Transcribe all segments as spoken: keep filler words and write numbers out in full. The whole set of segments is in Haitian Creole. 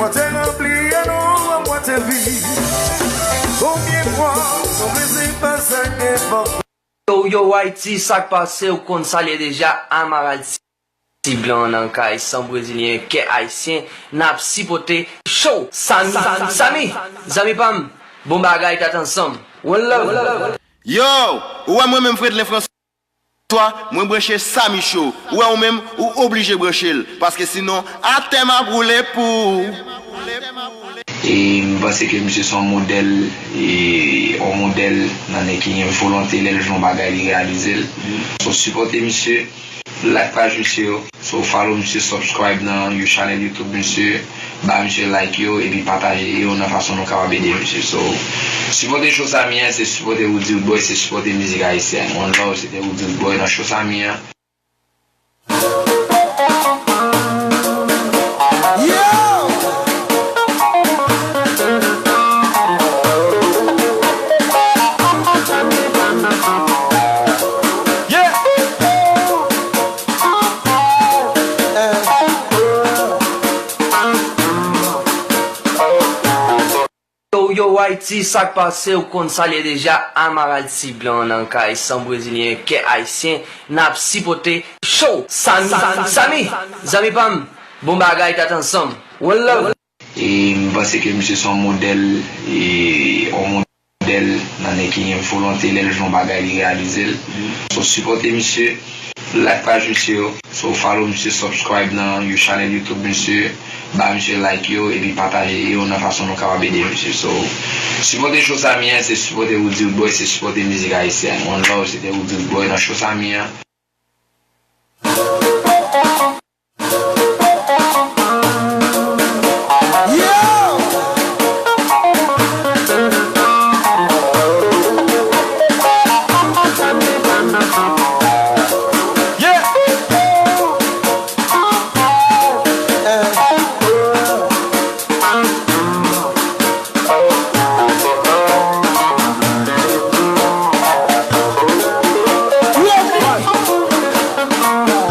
Mwen te ranpli anou an mwen te viv. Konbyen fwa nou plezi pa sa gen fòk. Yo, yo, Haiti, sa k pase, ou konn sa l ye deja, Amaral Ti Blan nan kay san brezilyen, kè ayisyen, n ap sipòte show. Sami, Sami, zanmi pa m, bon bagay, tèt ansanm. One love. Yo, ou wè mwen menm Fredlin François, mwen branche Sami Show. Ou wè ou menm, ou oblije branche l. Paske sinon, atè m ap woule pou ou. E m panse ke misye se yon modèl, e yon modèl nan nèg ki gen volonte, lè l jwenn yon bagay, li reyalize l. So, sipòte misye, like paj misye yo. So, follow misye, subscribe nan you channel YouTube misye, ba misye like yo, epi pataje yo nan fason nou kapab ede misye. So, sipòte show Sami an, se sipòte Roody Roodboy, se sipòte mizik ayisyèn. One love, se te Roody Roodboy nan show Sami an. Yo, yo, Haiti, sa k pase, ou konn sa l ye deja, Amaral Ti Blan nan kay san brezilyen, kè ayisyen, n ap sipòte show. Sami, Sami, zanmi pa m, bon bagay, tèt ansanm. One love. E m panse ke misye se yon modèl, e yon modèl nan nèg ki gen volonte, lè l jwenn yon bagay, li reyalize l. So, sipòte misye. Like paj misye yo. So, follow misye, subscribe nan you channel YouTube misye. Ba misye like yo, epi pataje yo nan fason nou kapab ede misye. So, sipòte show Sami an, se sipòte Roody Roodboy, se sipòte mizik ayisyèn. One love, se te Roody Roodboy nan show Sami an.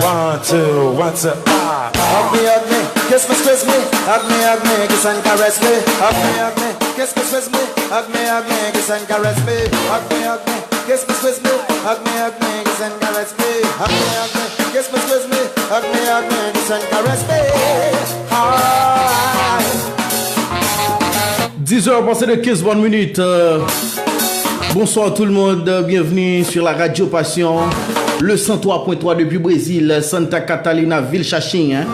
One, two, one, two, ah. Hug me, hug me, kiss me, squeeze me. Hug me, hug me, kiss and caress me. Hug me, hug me, kiss me, squeeze me. Hug me, hug me, kiss and caress me. Hug me, hug me, kiss me, squeeze me. Hug me, hug me, kiss and caress me. Hug me, hug me, kiss me, squeeze me. Hug me, hug me, kiss and caress me. Alright. Dix heures passées de quinze bonnes minutes. Euh, bonsoir tout le monde, bienvenue sur la Radio Passion, le cent trois point trois depuis Brésil, Santa Catarina, ville Xaxim, hein.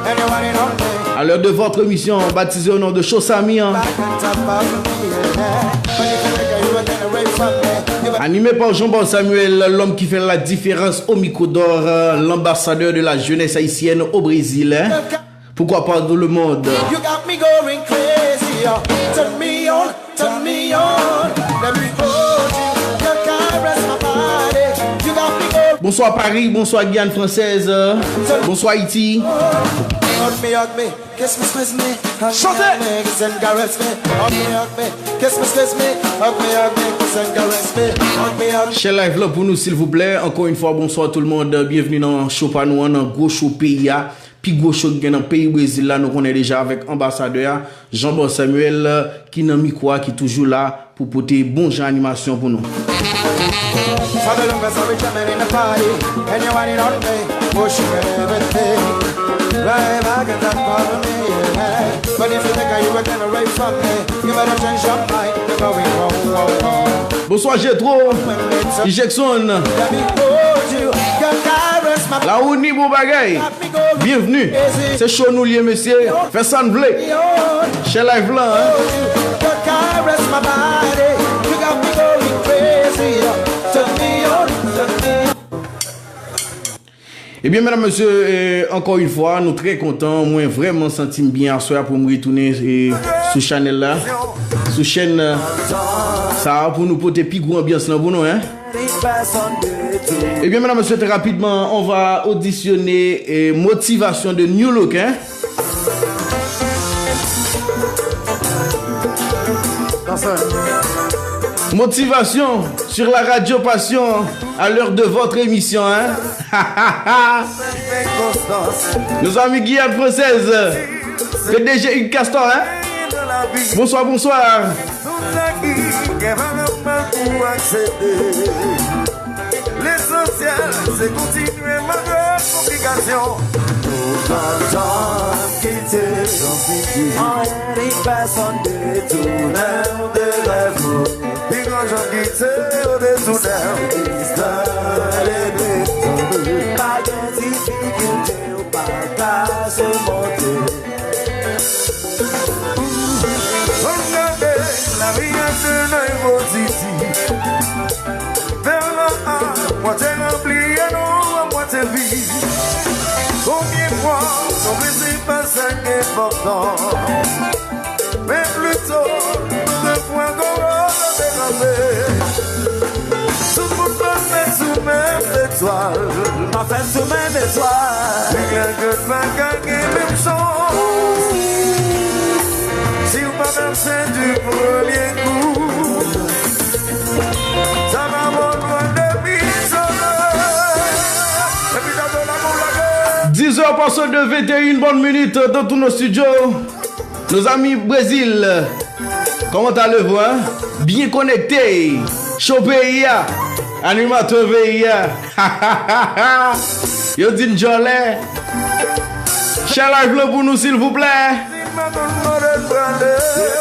À l'heure de votre émission, baptisée au nom de Show Sami, hein. Animé par Jean-Paul Samuel, l'homme qui fait la différence au micro d'or, euh, l'ambassadeur de la jeunesse haïtienne au Brésil, hein. Pourquoi pas dans le monde? You got me going crazy, uh, turn me on, turn me on. Let me hold you, you caress my body. You got me going. Bonsoir Paris, bonsoir Guyane française, euh, bonsoir Haïti. Hug me, hug me, kiss me, squeeze me. Hug me, hug me, kiss and caress me. Hug me, hug me, kiss me, squeeze me. Hug me, hug me, kiss and caress me. Hug me, hug me. Share live la pou nou silvouplè. Encore une fois, bonsoir tout le monde. Bienvenue dans show pa nou an, nan gwo show peyi a. Pi gwo show ki gen nan peyi Brezil la, nou konnen deja avèk anbasadè a, Jean Paul Samuel, ki nan mikwo a, ki toujou la pou pote bon jan animasyon pou nou. Father, don't mess with your man in the party, and you want it on me. Oh, she got everything. Right back and that bother me, yeah. But if you think that you were gonna rape from me, you better change your mind. You're going wrong, wrong, wrong. Bonsoir Jetro, Ijeckson. Let me hold you, your caress my. La ou ni bon bagay. Bienvenue. Se show nou l ye, mesye. Fè sa n vle. Share live lan, hein. Ebyen, medam, mesye, eh, ankò yon fwa, nou trè kontan. Mwen vrèman santi m byen aswè a pou m retounen, eh, sou chanèl la, sou chèn, eh, sa a, pou nou pote pi gwo anbyans lan pou nou, hein. Ebyen, medam, mesye, trè rapidman, on va auditionner, eh, Motivation de New Look, hein. Motivation sur la Radio Passion à l'heure de votre émission, hein. Nos amis Guyane Française, P D G Hugues Castor, hein. Bonswa, bonswa. Tout sa ki gen valè pou aksepte. Lesansyèl, se kontinye malgre konplikasyon. Nou pa janm kite, anyen ni pèsonn detounen w de rèv ou. Pi gran jan kite yo detounen w. Istwa leve. Pa gen difikilte ou pa ka simonte. Ann gade lavi a de lèy pozitif. Vè la a mwatye ranpli e nou a mwatye vid. Konbyen fwa nou bliye pa sa k enpòtan? Men plito, nou te pran gwo ròl de kanpe. Tout moun pa fèt sou menm etwal. Pa fèt sou menm etwal. Men kèlke pa ka gen menm chans. Si w pa pèse di premye kou, sa va bon lwen depi solèy. Epi gade la pou lage. Dix heures passées de vingt et une bonnes minutes dans tous nos studios. Nos amis Brésil, comment allez-vous, hein? Bien connecté. Show peyi a. Animatè peyi a. Yo di n djòlè. Share live lan pou nou, silvouplè.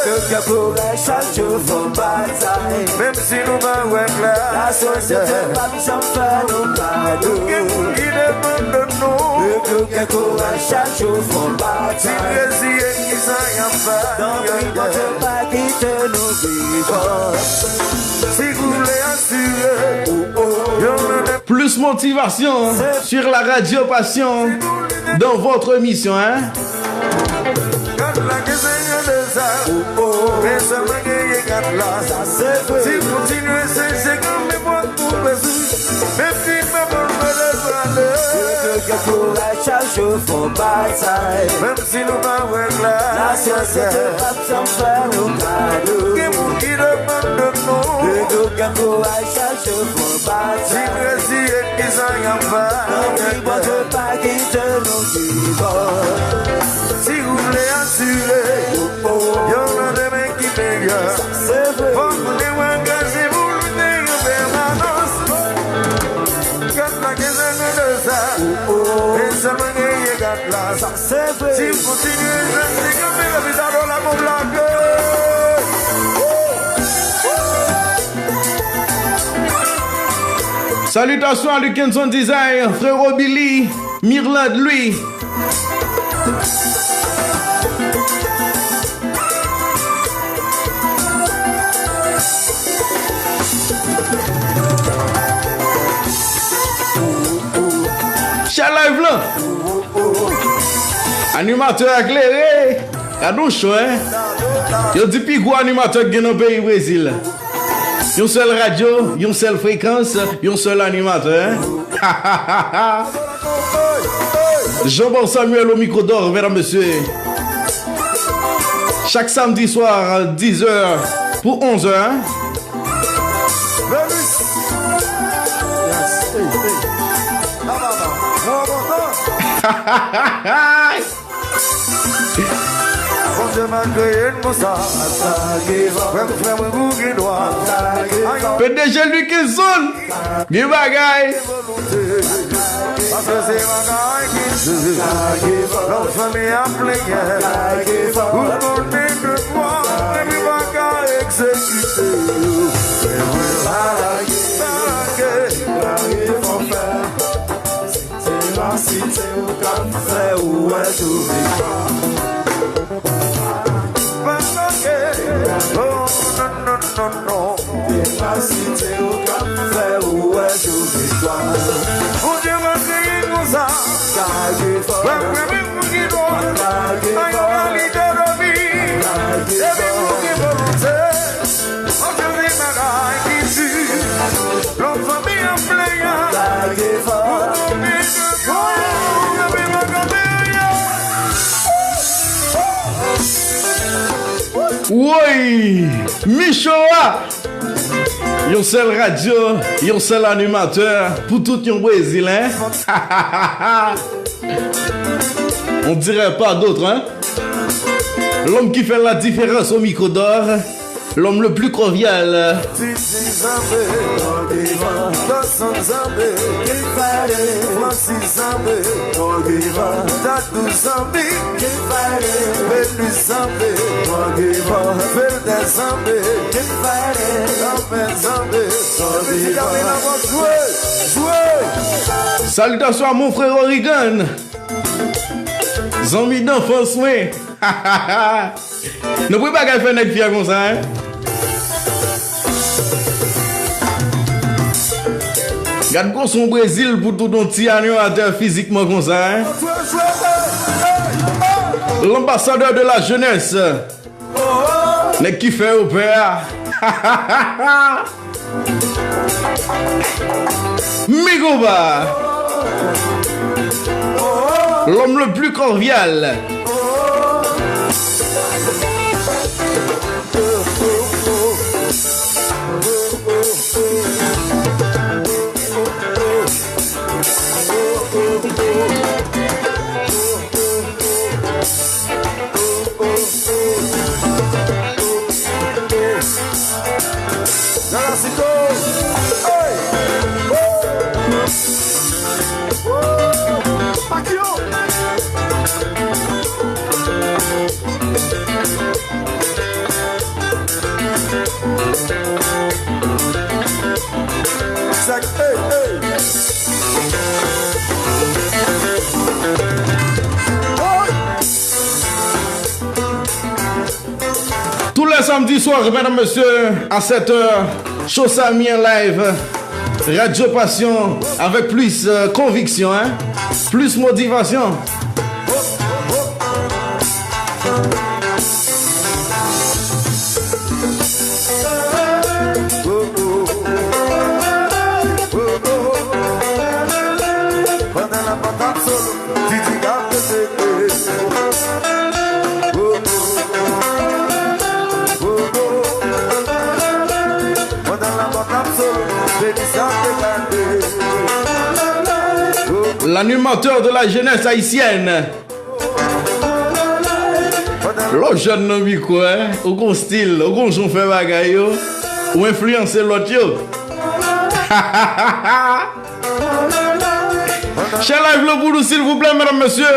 Yo ke kouraj chak jou fò batay. Menm si nou pa wè klè. Lasyèl Bondye p ap janm fè nou kado. Gen moun ki depann de nou. Yo ke kouraj chak jou fò batay. Si reziye, kisa y ap fè? Tanpri, Bondye pa kite nou vivan. Si w vle asire, oh, oh. Plus motivation sur la radio Passion dans votre émission, hein? Gad la ke se yon dezas. Men sèlman genyen gad la. Si w kontinye, se, se kanpe pòt pou bezwen. Men fi pa pran move pale. Yo ke kouraj chak jou fò batay. Menm si nou pa wè klè. Lasyèl Bondye p ap janm fè nou kado. Gen moun ki depann de nou. Yo ke kouraj chak jou fò batay. Si reziye, kisa y ap fè? Tanpri, Bondye pa kite nou vivan. Si w vle asire, yon lòt demen ki meyè. Fòk nou te angaje pou lite an pèmanans. Gad la ke se nou de sa. Men sèlman genyen gad la. Si w kontinye, se kanpe, epi sa do la pou blake. Salutations à Luckenson Design, frérot Billy, Mirlande Louis. Share live lan. Animatè a klere. Gade yon cho, hein? Yo di pi gwo animatè ki gen nan peyi Brezil. Yon sèl radyo, yon sèl frekans, yon sèl animatè, hein? Jean Paul Samuel au micro d'or, mesdames, messieurs. Chaque samedi soir, dix heures pour onze heures, hein? Bondye pa kreye n konsa. Frè m, frè mwen, pou gen dwa. P D G Luckenson, gen bagay. Paske se bagay ki di, lòt fanmi ap plenyen. Ou konnen de mwa, epi pa ka egzekite yo. Men mwen pa lage, pa lage. Se pa site ou k ap fè ou wè tou viktwa. Pa lage, oh, non, non, non, non. Se pa site ou k ap fè ou wè tou viktwa. Bondye pa kreye n konsa. Lage fò. Mwen, mwen, mwen, mwen ki dwa. Lage fò. Ay, kalite de vi. Lage fò. Depi ou gen volonte. Anpil de bagay ki di, lòt fanmi ap plenyen. Ou konbyen de fwa ou ap kanpe anyen? Woy! Micho a! Yon sèl radyo, yon sèl animatè pou tout yon Brezil, hein? On dirait pas d'autre, hein? L'homme qui fait la différence au micro d'or, l'homme le plus cordial. Titi Zanbe, pran devan. Dòson Zanbe, ki fè l? Francis Zanbe, pran devan. Dadou Zanbe, ki fè l? Venus Zanbe, pran devan. Velda Zanbe, ki fè l? Lanmè Zanbe, pran devan. Jwe, jwe. Salutations à mon frère Origan. Zanmi danfans mwen. Nou pran bagay fè nèg fyè konsa, en. Gad gwo son Brezil pou tout yon ti animatè fizikman konsa, en. L'ambassadeur de la jeunesse. Nèg ki fè yo pè a. Mi konpa. L'homme le plus cordial. Nan la site. Hey! Woo! Woo! Pakyo! Zak, hey, hey! Hey! Tous les samedis soirs, mesdames, messieurs, à sept heures, Show Samy en live, Radio Passion, avec plus euh, conviction, hein, plus motivation. Pandan la pantap solo. Didi k ap pete. Oh, oh. Oh, oh. Pandan la pantap solo, Venus ap deklare. Oh, oh. L'animateur de la jeunesse haïtienne. Lè w jèn nan mikwo, en, ou gon stil, ou gon jan w fè bagay yo, ou enfliyanse lòt yo. Share live la pou nou, silvouplè, medam, mesye.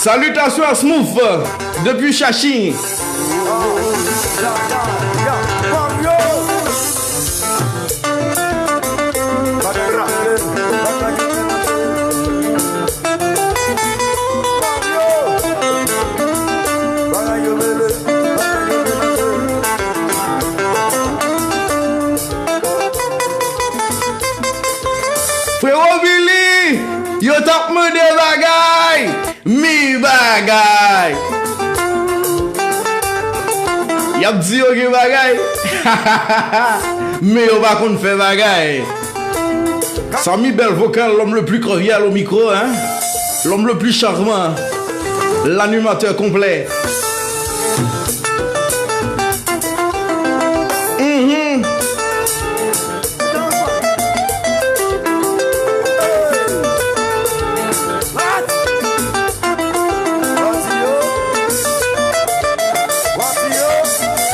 Salutations à Smooth depuis Chachi. Frewo Billy, yo t ap mande bagay. Mi bagay! Y ap di yo gen bagay, men yo pa konn fè bagay. Samy, bèl vokal, l'homme le plus cordial au micro, hein? L'homme le plus charmant, l'animateur complet. Mhm.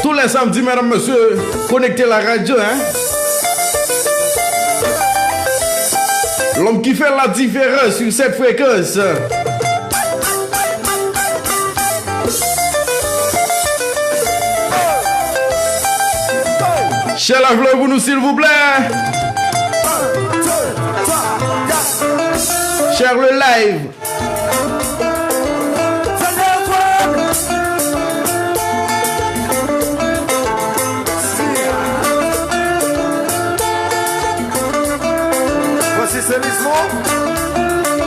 Tous les samedis, mesdames, messieurs, connectez la radio, hein. L'homme qui fait la différence sur cette fréquence. Share live la pou nou, silvouplè. Share le live. Voici ce ritmo.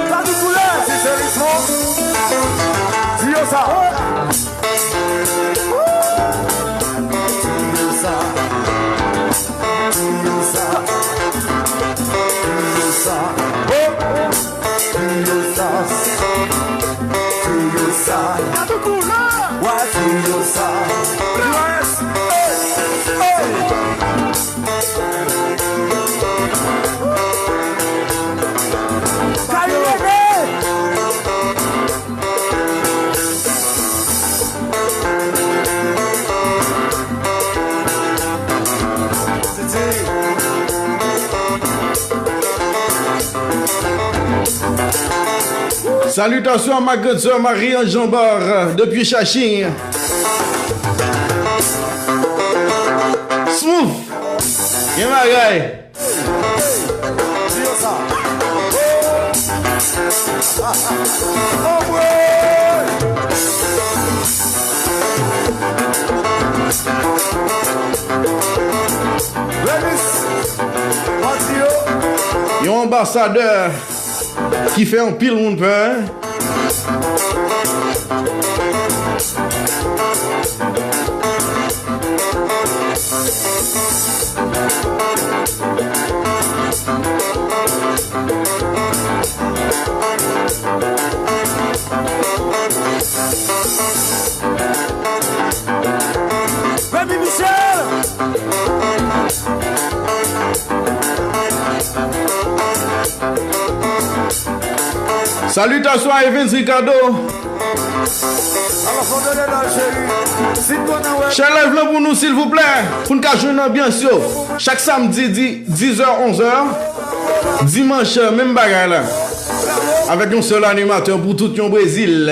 Voici ce ritmo. Di yo sa. Di yo sa. Di yo sa. Di yo sa. Di yo sa. Di yo sa. Wa, di yo sa. Salutations à ma grande sœur Marie-Ange Jean-Bart, euh, depuis Chaching. Smooth. Gen bagay. Yon anbasadè ki fè anpil moun pè. Remy Michel! Salutations à Evans Ricardo. Share live lan pou nou silvouplè, pou n ka jwenn anbyans yo. Chak samdi di dizè, onzè, dimanch menm bagay la. Avèk yon sèl animatè pou tout yon Brezil.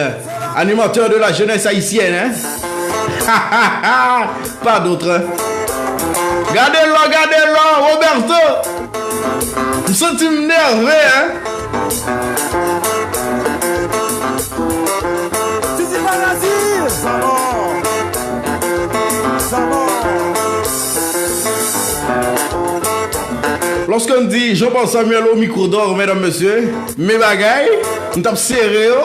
Animatè de la jeunesse haïtienne, hein? Pas d'autre, hein? Gade lò, gade lò, Roberto! M santi m nève, hein? Titi Paradis! Sa bon! Sa bon! Lòske m di Jean-Paul Samuel au micro d'or, medam, mesye, men bagay, m t ap sere yo.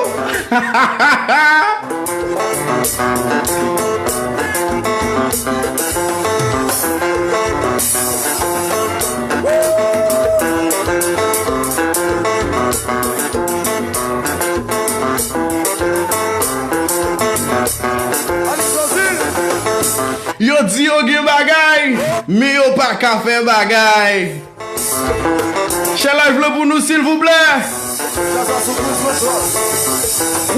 Yo di yo gen bagay, men yo pa ka fè bagay. Share live lan pou nou, silvouplè.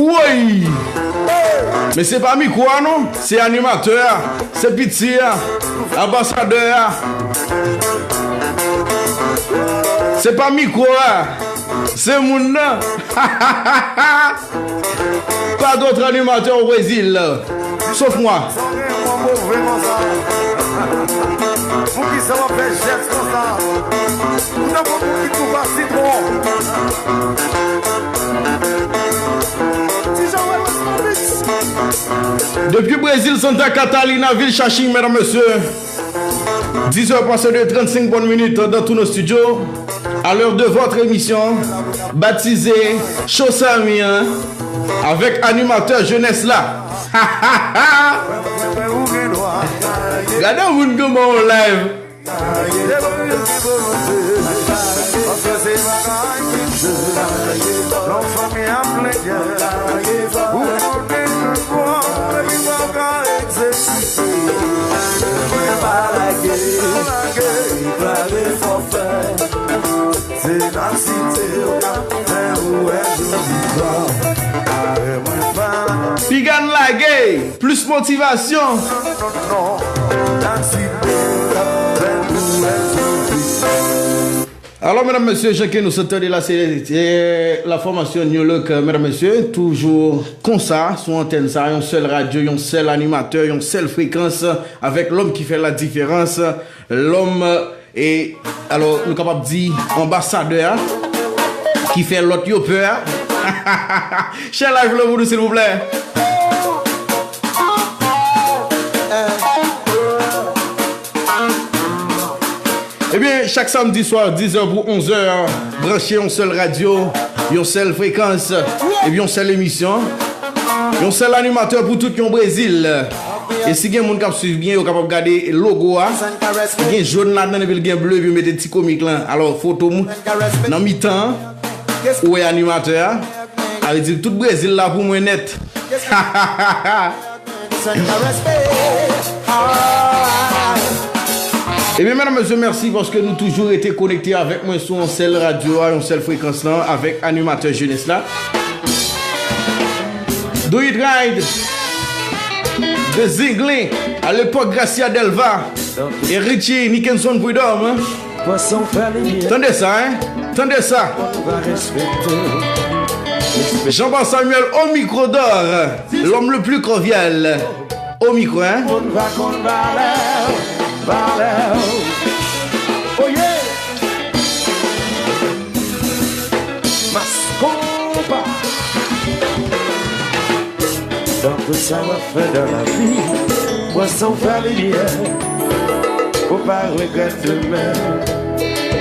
Woy! Men se pa mikwo a non, se animatè a, se piti a, anbasadè a. Se pa mikwo a, se moun nan. Pas d'autre animateur au Brésil, sauf moi. Sa w gen yon move konsa? Poukisa w ap fè jès konsa? Ou tankou moun ki tou pa sitwon. Ti Joel Westmobix. Depuis Brésil, Santa Catalina, ville Chaching, mesdames, messieurs. Dix heures passées de trente-cinq bonnes minutes dans tous nos studios. À l'heure de votre émission, baptisée Show Samy, hein, avec animateur jeunesse là. Gade yon moun kòman on live. Piga n lage, plis motivasyon. Alò, medam, mesye, jan ke nou sot tande la, se, eh, la fòmasyon New Look, eh, medam, mesye, toujou konsa, sou antèn sa, yon sèl radyo, yon sèl animatè, yon sèl frekans, avèk lòm ki fè la diferans, lòm, eh, alò, nou kapab di anbasadè a, ki fè lòt yo pè a. Share live lan pou nou, silvouplè. Ebyen, chak samdi swa, diz è pou onz è, branche yon sèl radyo, yon sèl frekans, epi yon sèl emisyon, yon sèl animatè pou tout yon Brezil. E si gen moun k ap swiv byen, yo kapab gade logo a. Gen jòn ladan, epi l gen ble, epi yo mete ti komik lan. Alò, foto m nan mitan an, ou wè animatè a. Sa vle di tout Brezil la pou mwen nèt. Ebyen, medam, mesye, mèsi paske nou toujou rete konekte avèk mwen sou yon sèl radyo a, yon sèl frekans lan, avèk animatè jenès la. Do It Right, The Zinglen, à l'époque Gracia Delva, et Richie Nickenson Prud'homme, hein. Tande sa, hein? Tande sa. Jean-Bart Samuel au micro d'or, l'homme le plus cordial. Au micro, hein? Moun pa konn valè, valè. Oh yeah! Mas konpa. Dans tout ça w ap fè dans la vie, pran san w fè limyè. Ou pa regrèt demen.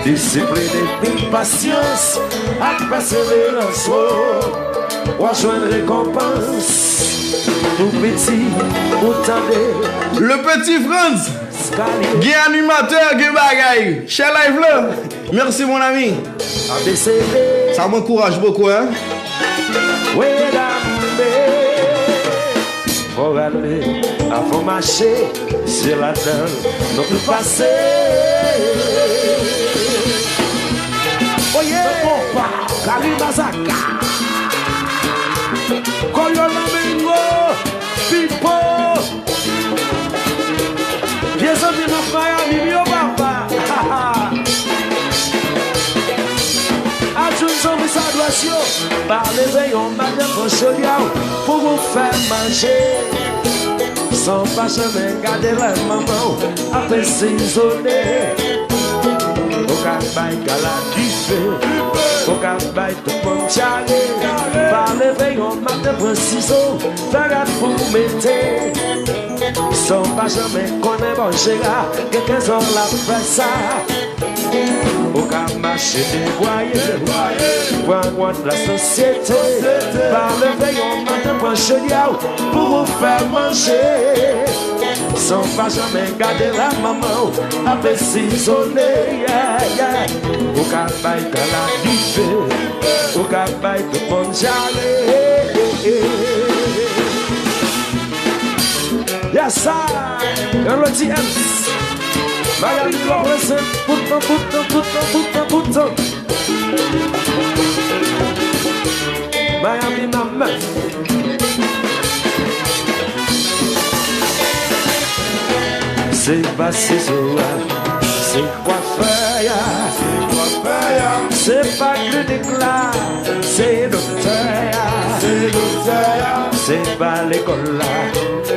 Disiplin epi pasyans ak pèseverans, wo, w a jwenn rekonpans. Tou piti, ou tande. Le Petit Frantz. Gen animatè, gen bagay. Share live la. Merci, mon ami. A B C D. Ça m'encourage beaucoup, hein. Fò rale, avan mache, se ladan l nou pase. Oye! Konpa, Karim Azaka. Koyo Lamingo, Pipo. Vye zanmi nan Miami, yo papa. Adjoun zanmi sa dwèt yo. Pa leve yon maten pran chedya w pou ou fè manje. San w pa janmen gade lè manman w ap asezone. Ou ka bay gala dife, ou ka bay tout moun dyare. Pa leve yon maten pran sizo, fè rad pou w mete. San w pa janmen konnen bò Jera, gen kenz an l ap fè sa. Ou ka mache debwaye, pran kont lasosyete. Pa leve yon maten pran chedya w pou ou fè manje. San w pa janmen gade lè manman w ap asezone, yeah, yeah. Ou ka bay gala dife, ou ka bay tout moun dyare. Yes, sir. Melody Ends. Miami represent. Tout tan, tout tan, tout tan, tout tan, tout tan. Miami nan men. Se pa sizo a, se kwafè a. Se pa klinik la, se doktè a. Se pa lekòl la,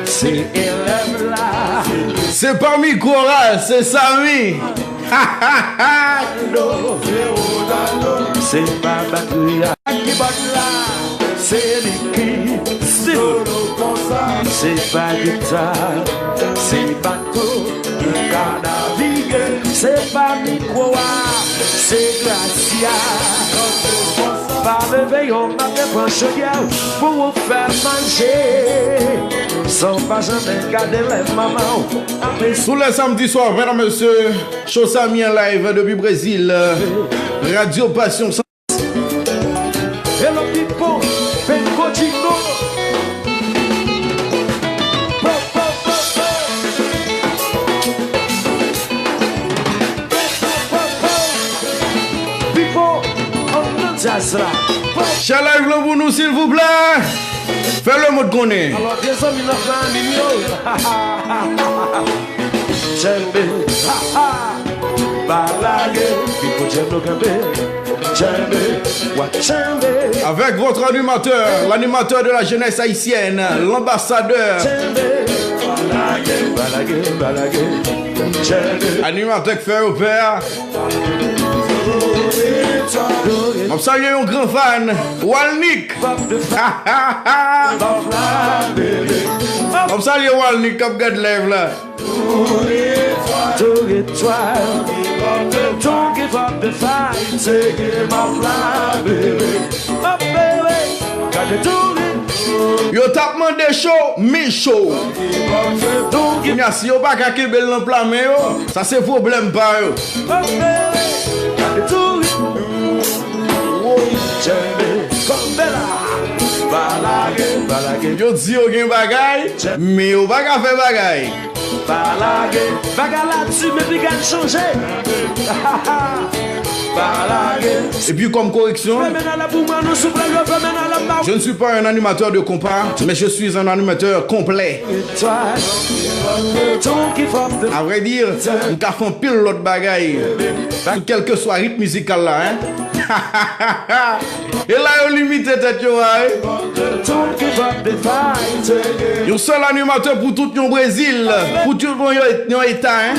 se elèv la. Se pa mikwo a, se Samy. Se pa batri a, kibòd la, se li ki stil. Se pa gita, se bato, li ka navige. Se pa mikwo a, se Gracia. Pa leve yon maten pran chedya w pou ou fè manje. San w pa janmen gade lè manman w ap Tous les samedis soirs, mesdames, messieurs, show Samy en live depuis Brésil. Radio Passion. Hello people, Penko Chico. Po, po, po, po. Po, po, po, po. People, ann nan djaz la. Po. Share live lan pou nou, silvouplè. Fè lemonn konnen. Alò, vye zanmi nan fanmi m yo. Tchenbe, ha, ha. Pa lage, pi pou djèm nou kanpe. Tchenbe, w a tchenbe. Avec votre animateur, l'animateur de la jeunesse haïtienne, l'ambassadeur. Tchenbe, pa lage, pa lage, pa lage. Tchenbe. Animatè k fè yo pè a. M ap salye yon gran fan, Walnick. M ap salye Walnick k ap gad live la. Tour etwal. Don't give up the fight. Se ke m ap la, bebe. M ap bebe. Gade tour. Yo t ap mande cho, men cho. Kounye a, si yo pa ka kenbe l nan pla men yo, sa se pwoblèm pa yo. M ap bebe. Gade tour. Woy, tchenbe. Kanpe la. Pa lage, pa lage. Yo di yo gen bagay, men yo pa ka fè bagay. Pa lage. Bagay la di, men piga l chanje. Pa lage. Et puis, comme correction, Fèmen nan la pou mwen, nou souple, yo fèmen nan la pa. Je ne suis pas un animateur de compas, mais je suis un animateur complet. Don't give up the À vrai dire, m ka fè anpil lòt bagay sou kèlkeswa ritm mizikal la, hein. E la yo limite tèt yo a, wi. Don't give up the fight. Yon sèl animatè pou tout yon Brezil, pou tout yon, yon eta, hein.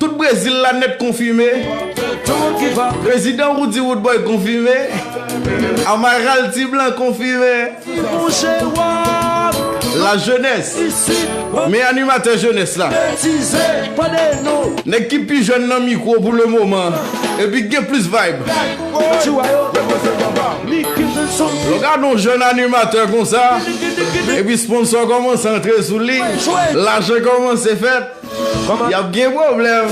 Tout Brezil la nèt konfime. Don't give up. Prezidan Roody Roodboy konfime. Amaral Ti Blan konfime. Monchè, w ap La jeunesse. Isit, men animatè jenès la. Betize, pa de nou. Nèg ki pi jèn nan mikwo pou le moman, epi gen plis vibe. Ti wa yo. Lè w gade yon jèn animatè konsa, epi sponsò kòmanse antre sou li, lajan kòmanse fèt. Y ap gen pwoblèm.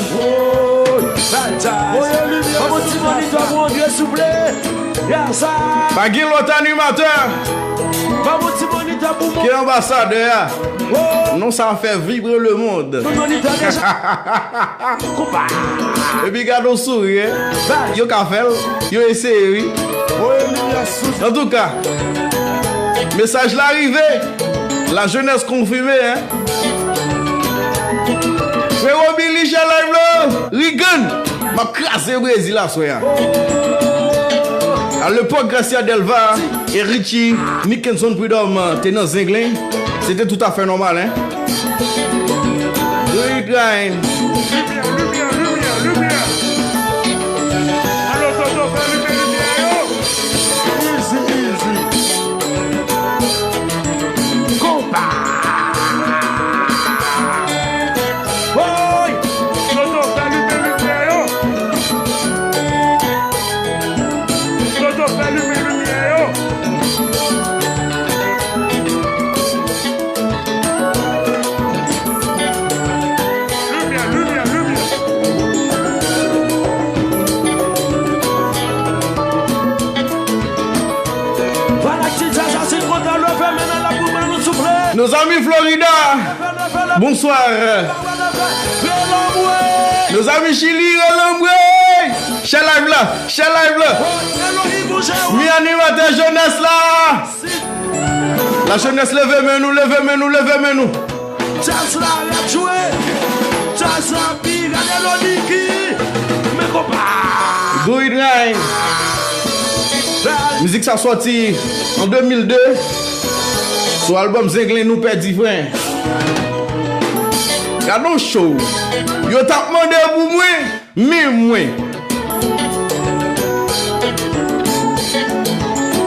Voye limyè. Ban m yon ti monitè pou Andre, souple. Yes, sir. Pa gen lòt animatè. Ban m yon ti monitè pou mwen. Ke anbasadè a. Non, sa fè vibre le monde. Tout monitè deja. Konpa. Epi gade yon souri, hein. Yo ka fè l. Yo eseye, wi. Voye limyè sou. Antouka, mesaj la rive. La jeunesse konfime, hein. Frero Billy, share live la. Rigan, m ap kraze Brezil aswè a. A lepòk, Gracia Delva e Richie Nickenson Prud'homme te nan zenglen, se te toutafè nòmal, hein. Do it, Ryan. Limyè, limyè, limyè, limyè. Alo, Toto, fè limen limyè yo. Easy, easy. Konpa. Woy! Toto, fè limen limyè yo. Toto, fè limen limyè yo. Limyè, limyè, limyè. Fanatik Jazz Asid kontan, leve men nan la pou ban nou souple. Nos amis Florida, bonsoir. Nos amis Chili, relanbre. Share live la, share live la. Mi animatè jenès la. La jeunesse, leve men nou, leve men nou, leve men nou. Jazz la rap jwe. Jazz la pi, gade Loniki. Men konpa. Do it, Ryan. Mizik sa sòti an de mil de sou albòm Zenglen Nou Pèdi Fren. Gade yon show. Yo t ap mande pou mwen. Men mwen.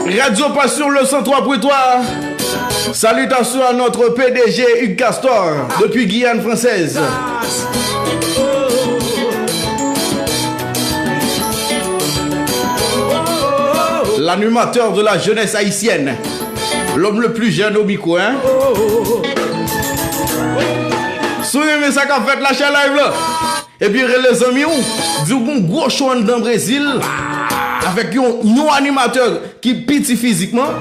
Radio Passion le cent trois point trois. Salutations à notre P D G Hugues Castor depuis Guyane française. L'animateur de la jeunesse haïtienne. L'homme le plus jeune au micro, hein? Si w renmen sa k ap fèt la, share live la. Epi rele zanmi w, di w gon gwo show anndan Brezil, avèk yon, yon animatè ki piti fizikman.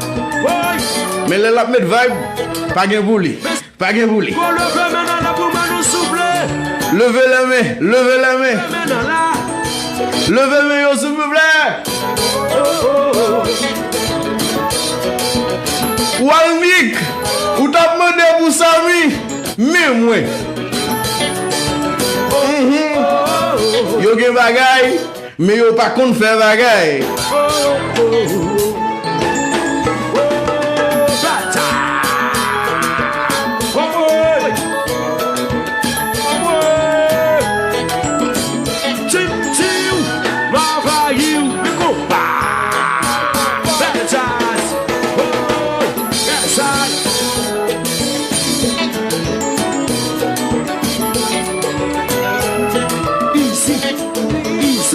Men lè l ap met vibe, pa gen pou li. Pa gen pou li. Leve lè men, leve lè men. Leve men yo, silvouplè. Walmik, ou t ap mande pou Samy, men mwen. Mhm. Yo gen bagay, men yo pa konn fè bagay.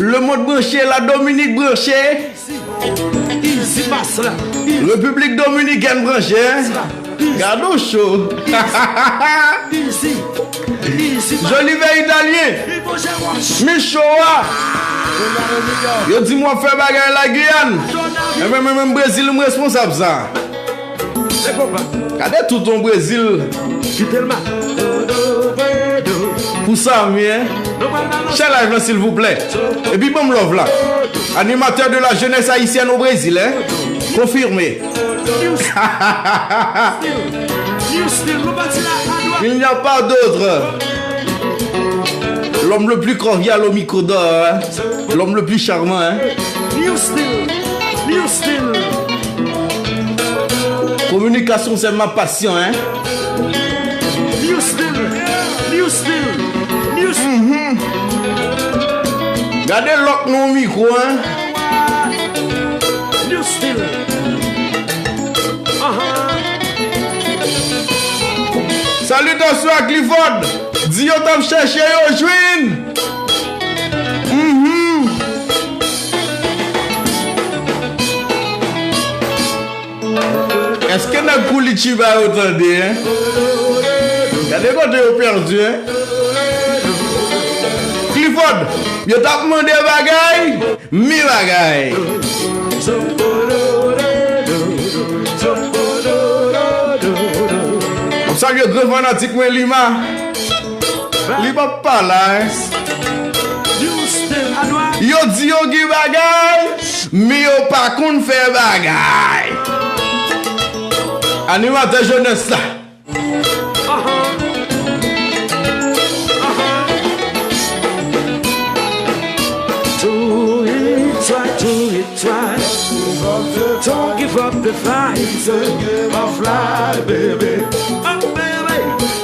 Lemonn branche, la Dominik branche. Repiblik Dominikèn branche. Gade yon show. Jolivet Italyen. Men show a. Yo di m w ap fè bagay la Giyàn. Enben, mwen menm Brezil, m responsab sa. Gade tout yon Brezil. Pou Samy, hein. Share live la, silvouplè. Epi ban m love la. Animateur de la jeunesse haïtienne au Brésil, hein. Confirmé. Il n'y a pas d'autre. L'homme le plus cordial au micro d'or, hein. L'homme le plus charmant, hein. New style, new style. Communication, c'est ma passion, hein. New style, new style, new style. Mhm. Gade lòk nou mikwo, hein. New style. Aha. Salutations à Clifford. Di yo t ap chèche yo jwenn. Mhm. Èske nèg Koulitiba yo tande, hein? Gade kote yo pèdi, hein? Clifford, yo t ap mande bagay, mi bagay. M ap salye gran fanatik mwen Lima. Li p ap pa la, hein. Yo di yo gen bagay, men yo pa konn fè bagay. Animatè jenès la. Do it right, do it right. Don't give up the fight. Give up fly, baby. Up, baby.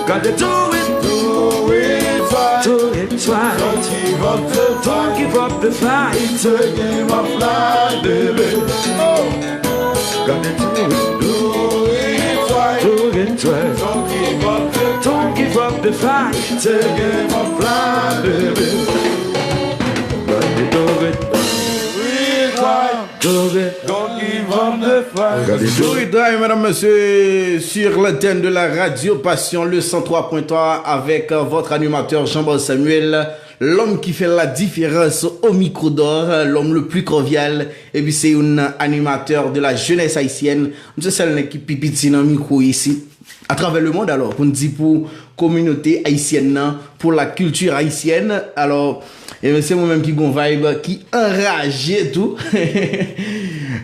Gotta do it. Do it right. Do it right. Don't give up the, don't give up the fight. Give up fly, baby. Oh. Gotta do it. Do it right. Do it right. Don't give up the, don't give up the fight. Give up fly, baby. Gotta do it. Do it right. Do it. Don't give up the fight. Gotta do it right, mesdames, messieurs, sur l'antenne de la radio Passion, le cent trois point trois, avec, euh, votre animateur Jean-Bart Samuel. L'homme qui fait la différence au micro d'or, l'homme le plus cordial, epi se youn nan animatè de la jeunesse haïtienne. M se sèl nèg ki pi piti nan mikwo isit, atravè lemonn, alò, pou n di pou kominote ayisyèn nan, pour la culture haïtienne. Alò, e se mwen menm ki gon vibe ki anraje tou.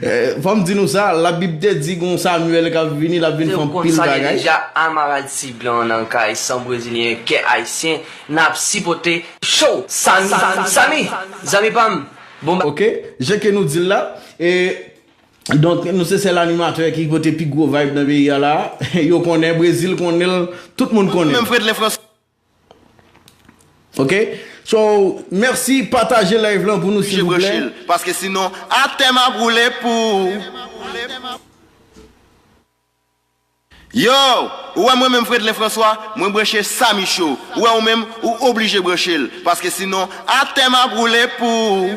Eh, fò m di nou sa, Labib te di gon Samuel k ap vini, l ap vin fè anpil bagay. Deja, Amaral Ti Blan nan kay, san brezilyen, kè ayisyen, n ap sipote show. Sami, Sami, zanmi pa m. Bon, ba- Ok, jan ke nou di l la, e, donk, nou se sèl animatè ki pote pi gwo vibe nan peyi a la. Yo konnen, Brezil konnen l, tout moun konnen l. Menm Fredlin François. Ok? So, mèsi, pataje live lan pou nou, silvouplè. Paske sinon, atè m ap woule pou ou. Yo, ou wè mwen menm Fredlin François, mwen branche Sami Show. Ou wè ou menm, ou oblije branche l. Paske sinon, atè m ap woule pou ou.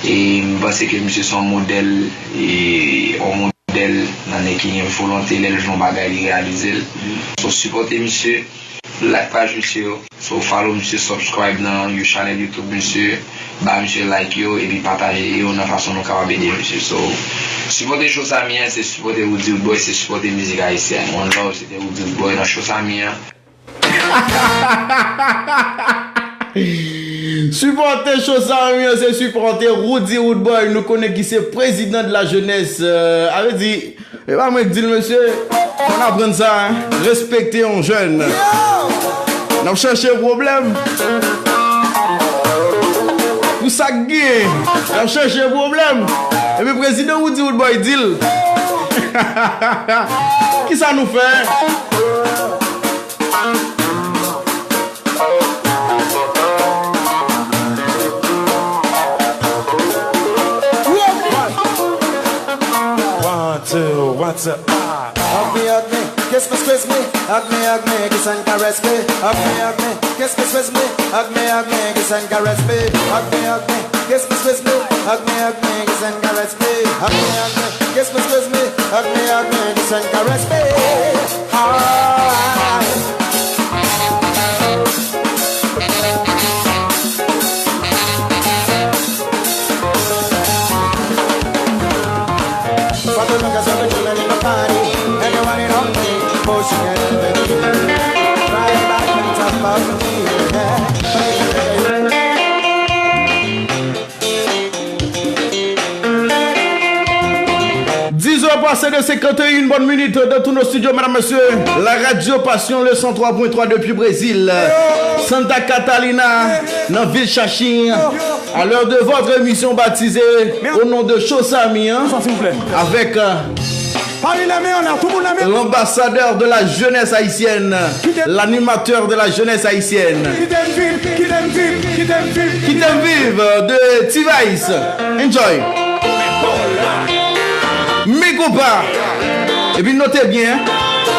E m panse ke misye se yon modèl, e yon modèl nan nèg ki gen volonte, lè l jwenn yon bagay, li reyalize l. So, sipòte misye, like paj misye yo. So, follow misye, subscribe nan yo channel YouTube misye, ba misye like yo, epi pataje yo nan fason nou kapab ede misye. So, sipòte show Sami an, se sipòte Roody Roodboy, se sipòte mizik ayisyèn. One love, se te Roody Roodboy nan show Sami an. Sipòte show Sami an, se sipòte Roody Roodboy, nou konnen ki se prezidan de la jeunesse. Euh, a vle di, e pa mwen k di l, mesye, fò n aprann sa, hein. Respekte yon jèn. N ap chèche pwoblèm. Pou sa k gen, n ap chèche pwoblèm. Epi prezidan Roody Roodboy di l. Kisa nou fè? One, two, one, two, ah. Hug me, hug me, kiss me, squeeze me. Hug me, hug me, kiss and caress me. Hug me, hug me, kiss me, squeeze me. Hug me, hug me, kiss and caress me. Hug me, hug me, kiss me, squeeze me. Hug me, hug me, kiss and caress me. Hug me, hug me, kiss me, squeeze me. Hug me, hug me, kiss and caress me. Alright. For the longest of the children in the party, and you want it on me, push it, right back on top of me, yeah. Dix heures passées. De cinquante et une bonnes minutes dans tous nos studios, mesdames, messieurs. La radio Passion, le cent trois point trois depuis Brésil. Santa Catarina, dans ville Xaxim. À l'heure de votre émission baptisée au nom de Chosami, hein, avec euh, l'ambassadeur de la jeunesse haïtienne, l'animateur de la jeunesse haïtienne. Kite m viv, kite m viv, kite m viv, kite m viv de T-Vice. Enjoy. Mes compas. Epi note byen.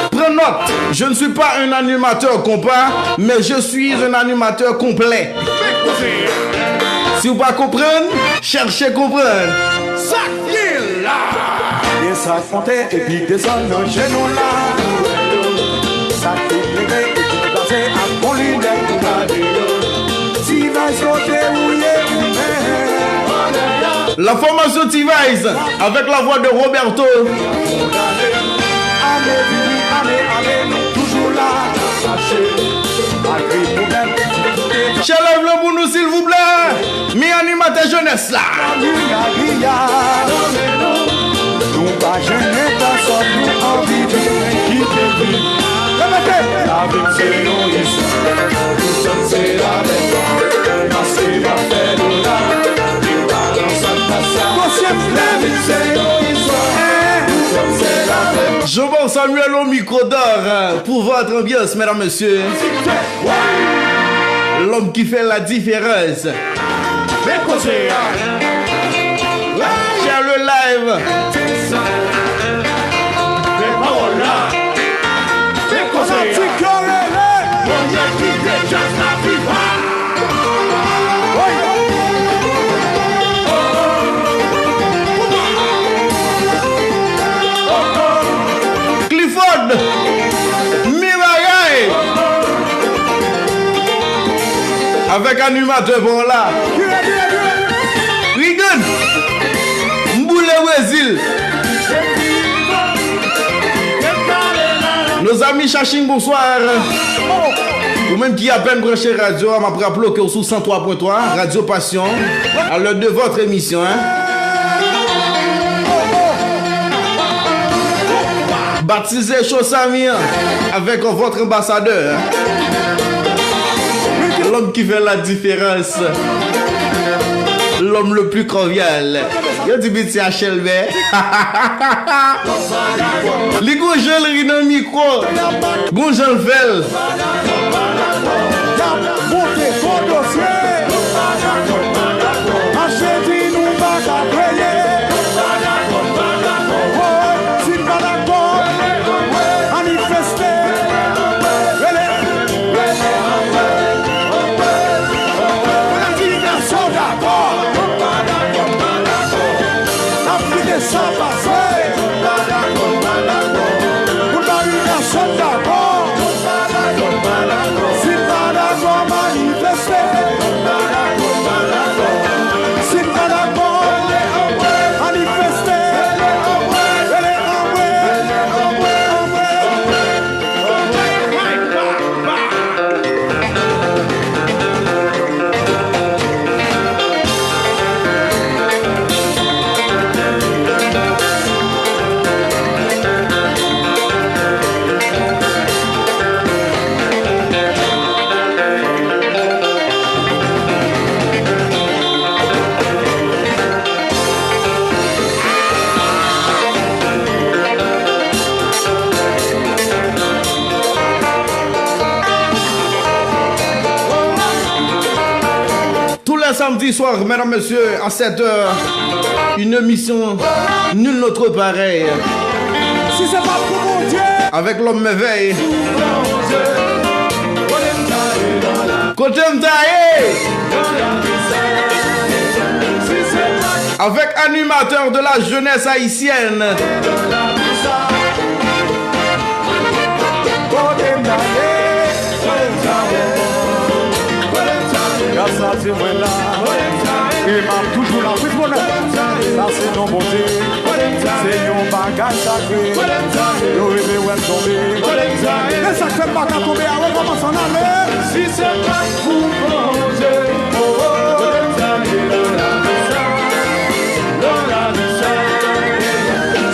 Pran nòt. Je ne suis pas un animateur compas, mais je suis un animateur complet. Si w pa konprann, chèche konprann. Sa k ye la? Gen sa k monte epi desann nan jenou la. Sa k leve epi deplase ak bon lidè. Ti Vice kote ou ye ou menm. La formation T-Vice avec la voix de Roberto. Ane vini, ane ale, nou toujou la. Mache, malgre pwoblèm, difikilte. Share live lan pou nou, silvouplè. Mi animatè jenès la. Nou pa jennen pèsòn, nou anvi viv, kite viv. Repete. Lavi m se yon istwa, nou tann se avèk ou. Maske pa fè dola, li pa nan sa k pase. Lavi m se yon istwa, nou tann se avèk ou. Jean-Paul Samuel au micro d'or, euh, pour votre ambiance, mesdames, messieurs. L'homme qui fait la différence. Men koze a. Share le live. Men pawòl la. Men koze a. Mwen ki te jazz la viva. Clifford, mi bagay. Avèk animatè pa w la. Reagan, m boule Brezil. Nos amis Xaxim, bonsoir. Ou menm ki apèn branche radyo a, m ap raple w ke w sou san twa pwen twa, Radio Passion, à l'heure de votre émission, hein. Baptisé Chosami avec votre ambassadeur, hein. L'homme qui fait la différence. L'homme le plus cordial. Yo di piti a chèlbè. Li gon jan l ri nan mikwo. Gon jan l fè l. Monte gwo dosye. Mache di nou pa ka kreye. Si n pa dakò, manifeste. Rele, rele. Pou la di gason dakò. N ap kite sa pase. Pou n pa rive a sot dakò. Si n pa dakò, manifeste. Si n pa dakò, manifeste. Rele anmwe, anmwe, anmwe. Tous les samedis soirs, mesdames, messieurs, à sept heures, une émission nulle n'autre pareille. Si se pa pou Bondye. Avec l'homme merveille. Kote m ta ye? Avec animateur de la jeunesse haïtienne. Kote m ta ye? Gras a Dye mwen la. E m ap toujou la. Plis bonè. Sa se non Bondye. Se yon bagay sakre. Yo reve wè m tonbe. E sa k fè m pa ka tonbe a, rekòmanse ann ale. Si se pa t pou Bondye, oh, oh, oh.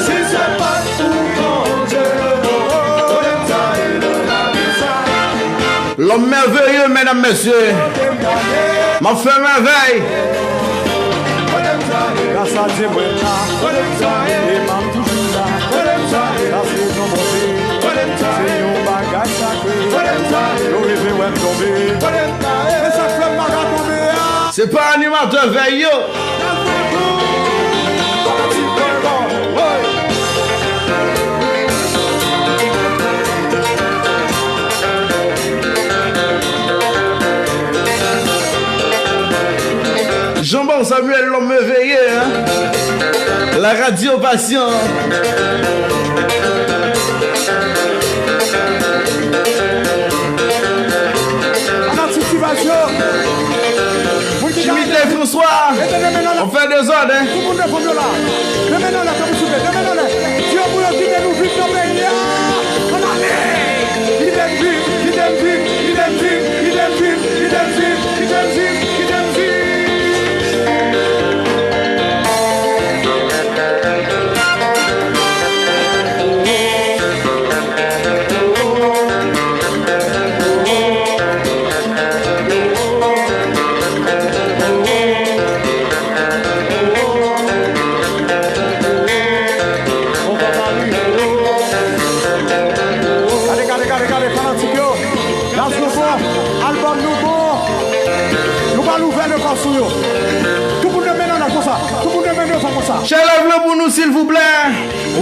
Si se pa t Lòm mèveye, medam, mesye. M ap fè mèvèy. Gras a Dye, mwen la. E m ap toujou la. Gras rezon Bondye. Se yon bagay sakre. Yo rive wè m tonbe. Men sa k fè m pa ka tonbe a. Se pa animatè vèy yo. Jean-Bon Samuel, lòm mèveye, hein? La radio patient. Fanatik Ti Baz yo. Moun ki Jimmy Clay François, ap fè dezòd, hein? Tout moun defann yo la. Men men nan lè, tanpri souple, men men nan lè. Di yo pou yo kite nou viv nan peyi a. Ann ale! Kite n viv, kite n viv, kite n viv, kite n viv, kite n viv, kite n viv. Gade, gade, gade, gade, fanatik yo. Gaz nou bon, albòm nou bon. Nou pral ouvè le kò sou yo. Tout moun nan men nan konsa. Tout moun nan men devan konsa. Chè lèv lan pou nou, silvouplè.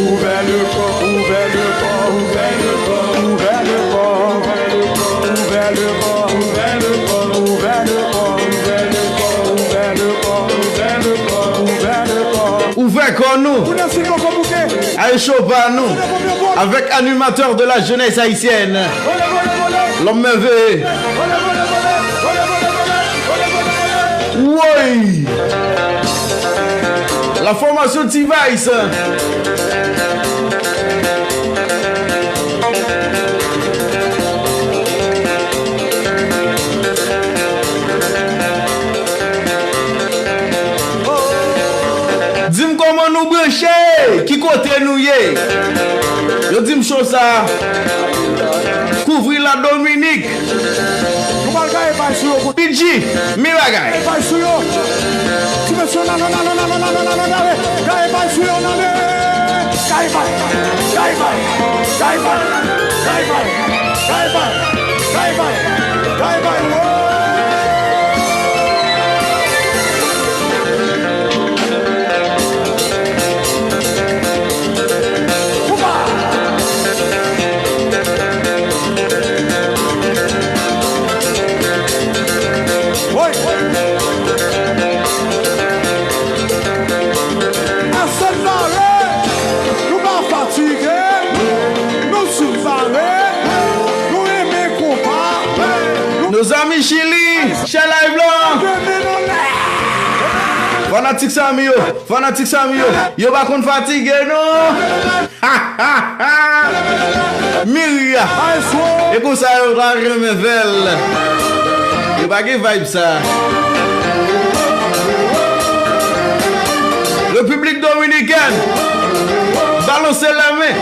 Ouvè le kò, ouvè le kò, ouvè le kò, ouvè le kò, ouvè le kò, ouvè le kò, ouvè le kò, ouvè le kò, ouvè le kò, ouvè le kò, ouvè le kò, ouvè le kò. Ouvè kò nou. Pou nan si poko bouke. Ay, cho pa nou. Avèk animatè de la jeunesse haïtienne. Lòm mèveye. Woy! La formation T-Vice. Di m kòman nou branche, ki kote nou ye. Yo di m cho sa kouvri la Dominik. Nou pral gaye pay sou yo. P G, mi bagay. Gaye pay sou yo. Ti mesye, nan, nan, nan, ale. Gaye pay sou yo, nan, ale. Gaye pay. Gaye pay. Gaye pay. Gaye pay. Gaye pay. Gaye pay. Gaye pay. Koupa! Woy! Asèl pare, nou pa fatige, nou sou pare, nou renmen konpa, nou Nos amis Chili, share live lan. Fanatik Samy yo, fanatik Samy yo, yo pa konn fatige non. Miria. E konsa yo ta renmen fè l. Yo pa gen vibe sa. Repiblik Dominikèn. Balanse la men.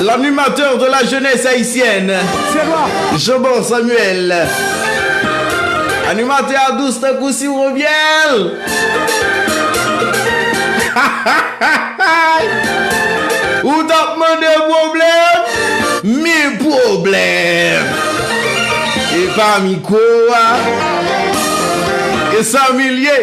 L'animateur de la jeunesse haïtienne. Jean-Bon Samuel. Animatè a dous tankou siwo myèl. Ou t ap mande pwoblèm? Mi pwoblèm. E pa mikwo a. E sa mi l ye.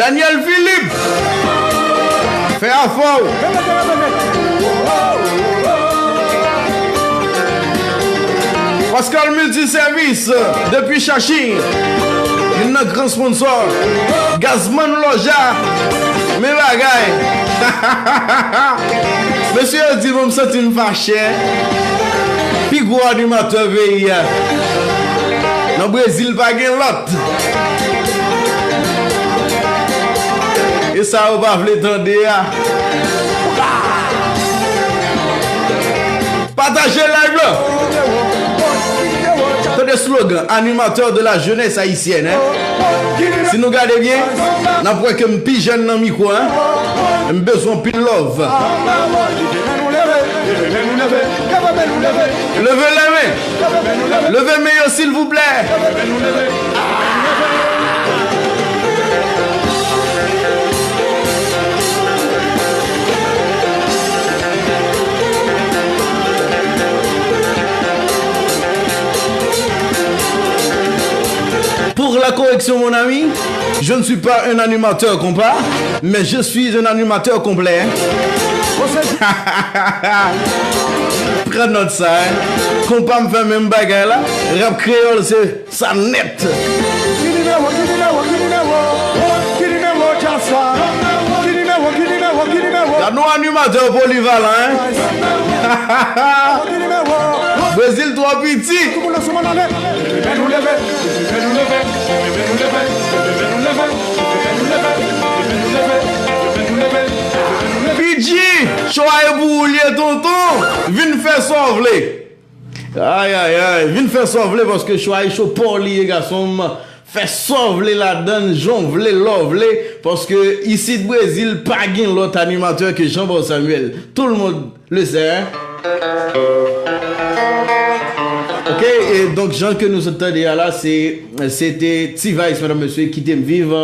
Daniel Philippe, fè afè w. Pascal Multiservice, depi Chachi, youn nan gran sponsor. Gazman Loja, men bagay. Mesye yo di bon, m santi m fache. Pi gwo animatè peyi a. Nan Brezil pa gen lòt. E sa yo pa vle tande a. Pataje live la. Tande slogan, animateur de la jeunesse haïtienne, hein. Si nou gade byen, n ap wè ke m pi jèn nan mikwo, hein. M bezwen pil love. Leve lè men. Leve men yo, silvouplè. Pour la correction, mon ami, je ne suis pas un animateur compas, mais je suis un animateur complet. Pran nòt sa, hein. Konpa m fè menm bagay la. Rap kreyòl, se sa nèt. Ki nimewo, ki nimewo, ki nimewo? Ki nimewo, Jaswa? Ki nimewo, ki nimewo, ki nimewo? Gad yon animatè polivalan, hein? Ki nimewo? Brezil twò piti. Tout moun ansanm ann ale. Leve nou leve, leve nou leve, leve nou leve, leve nou leve, leve nou leve, leve nou leve, leve nou leve, leve nou leve. P G, cho a e pou ou l ye, tonton. Vin fè sa w vle. Ay, ay, ay. Vin fè sa w vle, paske cho a e cho pa w li ye, gason m. Fè sa w vle ladan l, jan w vle, lè w vle, paske isit Brezil pa gen lòt animatè ke Jean Paul Samuel. Tout le monde le sait, hein? Ok, e donk, jan ke nou sot tande a la, se, se te T-Vice, medam, mesye, Kite m viv.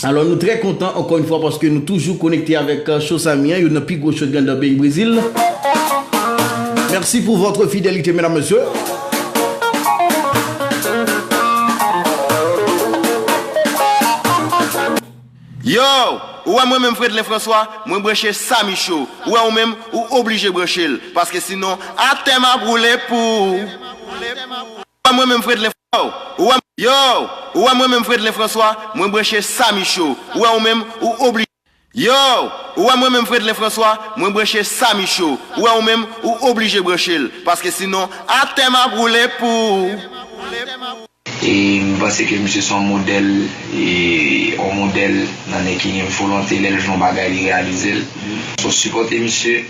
Alò, nou trè kontan, ankò yon fwa, paske nou toujou konekte avèk, euh, Show Samy an, youn nan pi gwo show ki anndan peyi Brezil. Merci pour votre fidélité, mesdames, messieurs. Yo, ou wè mwen menm Fredlin François, mwen branche Samy Show. Ou wè ou menm, ou oblije branche l, paske sinon, atè m ap woule pou ou. Ou wè mwen menm Fredlin François, ou wè, yo, ou wè mwen menm Fredlin François, mwen branche Samy Show. Ou wè ou menm, ou oblije. Yo, ou wè mwen menm Fredlin François, mwen branche Samy Show. Ou wè ou menm, ou oblije branche l, paske sinon, atè m ap woule pou ou. E m panse ke misye se yon modèl, e yon modèl nan nèg ki gen volonte, lè l jwenn yon bagay, li reyalize l. So, sipòte misye,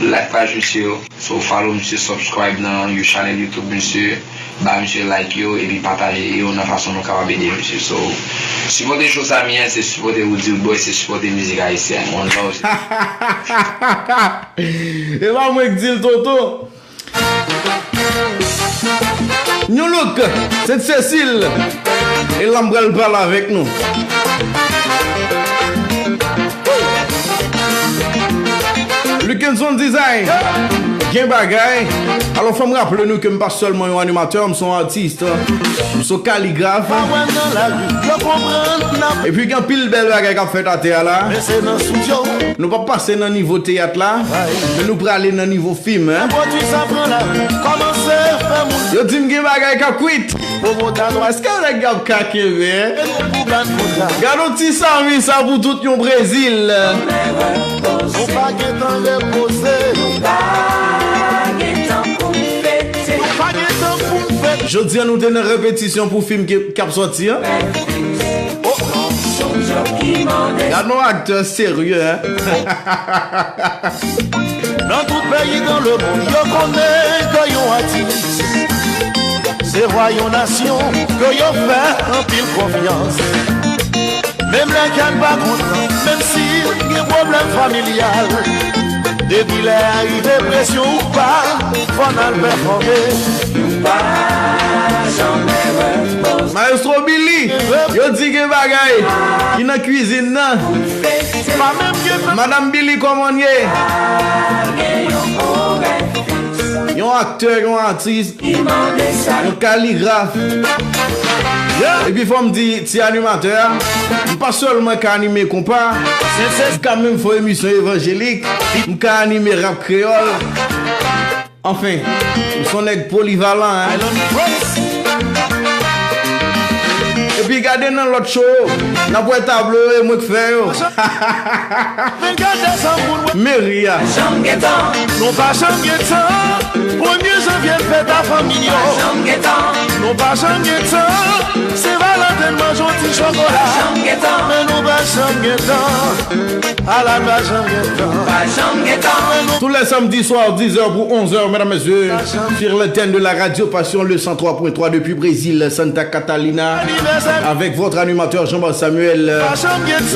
like paj misye yo. So, follow misye, subscribe nan you channel YouTube misye, ba misye like yo, epi pataje yo nan fason nou kapab ede misye. So, sipòte Show Samy an, se sipòte Roody Roodboy, se sipòte mizik ayisyèn. One love. E pa mwen k di l, tonton. New Look, Sent Sesil. E la m pral pale avèk nou. Luckenson Design, gen bagay. Alò, fò m raple nou ke m pa sèlman yon animatè, m se yon atis, m se yon kaligraf. Epi gen anpil bèl bagay k ap fèt atè a la. Nou p ap pase nan nivo teyat la, men nou prale nan nivo fim, hein. Yo di m gen bagay k ap kwit. Èske nèg y ap ka kenbe, hein? Gad yon ti Samy sa pou tout yon Brezil. Nou pa gen tan repoze. Jodi a nou te nan repetisyon pou fim ki, k ap sòti an. Gad yon aktè serye, hein. Nan tout peyi dan le mond, yo konnen ke yon atis se vwa yon nasyon ke yo fè anpil konfyans. Menm lè kè n pa kontan, menm si gen pwoblèm familyal, depi lè a rive, presyon ou pa, fò n al pèfòme. Nou pa janmen repoze. Maestro Billy, yo di gen bagay ki nan kwizin nan. Madanm Billy, kòman w ye? Yon aktè, yon atis, yon kaligraf. Epi fò m di ti animatè a, m pa sèlman ka anime konpa, m ka menm fè emisyon evanjelik, m ka anime rap kreyòl. Anfen, m se yon nèg polivalan, hein. Epi gade nan lòt show yo, n ap wè tablo yo, e mwen k fè yo. Meri a. Nou pa janm gen tan. Premye janvye Nou pa janm gen tan, Sen Valanten manje yon ti chokola. Men nou pa janm gen tan, ala n pa janm gen tan. Men nou Tous les samedis soirs, dix heures pour onze heures, mesdames, messieurs, sur l'antenne de la radio Passion, le cent trois point trois depuis Brésil, Santa Catalina, avec votre animateur Jean-Marc Samuel, euh,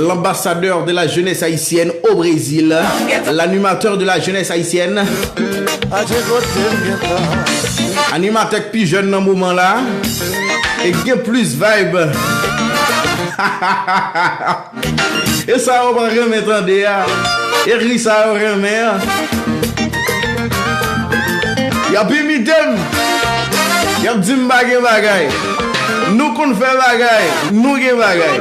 l'ambassadeur de la jeunesse haïtienne au Brésil, l'animateur de la jeunesse haïtienne. Adje kote m gentan. Animatè k pi jèn nan moman la. E k gen plis vibe. E sa yo pa renmen tande a. E ri sa yo renmen an. Y ap imite m. Y ap di m pa gen bagay. Nou konn fè bagay. Nou gen bagay.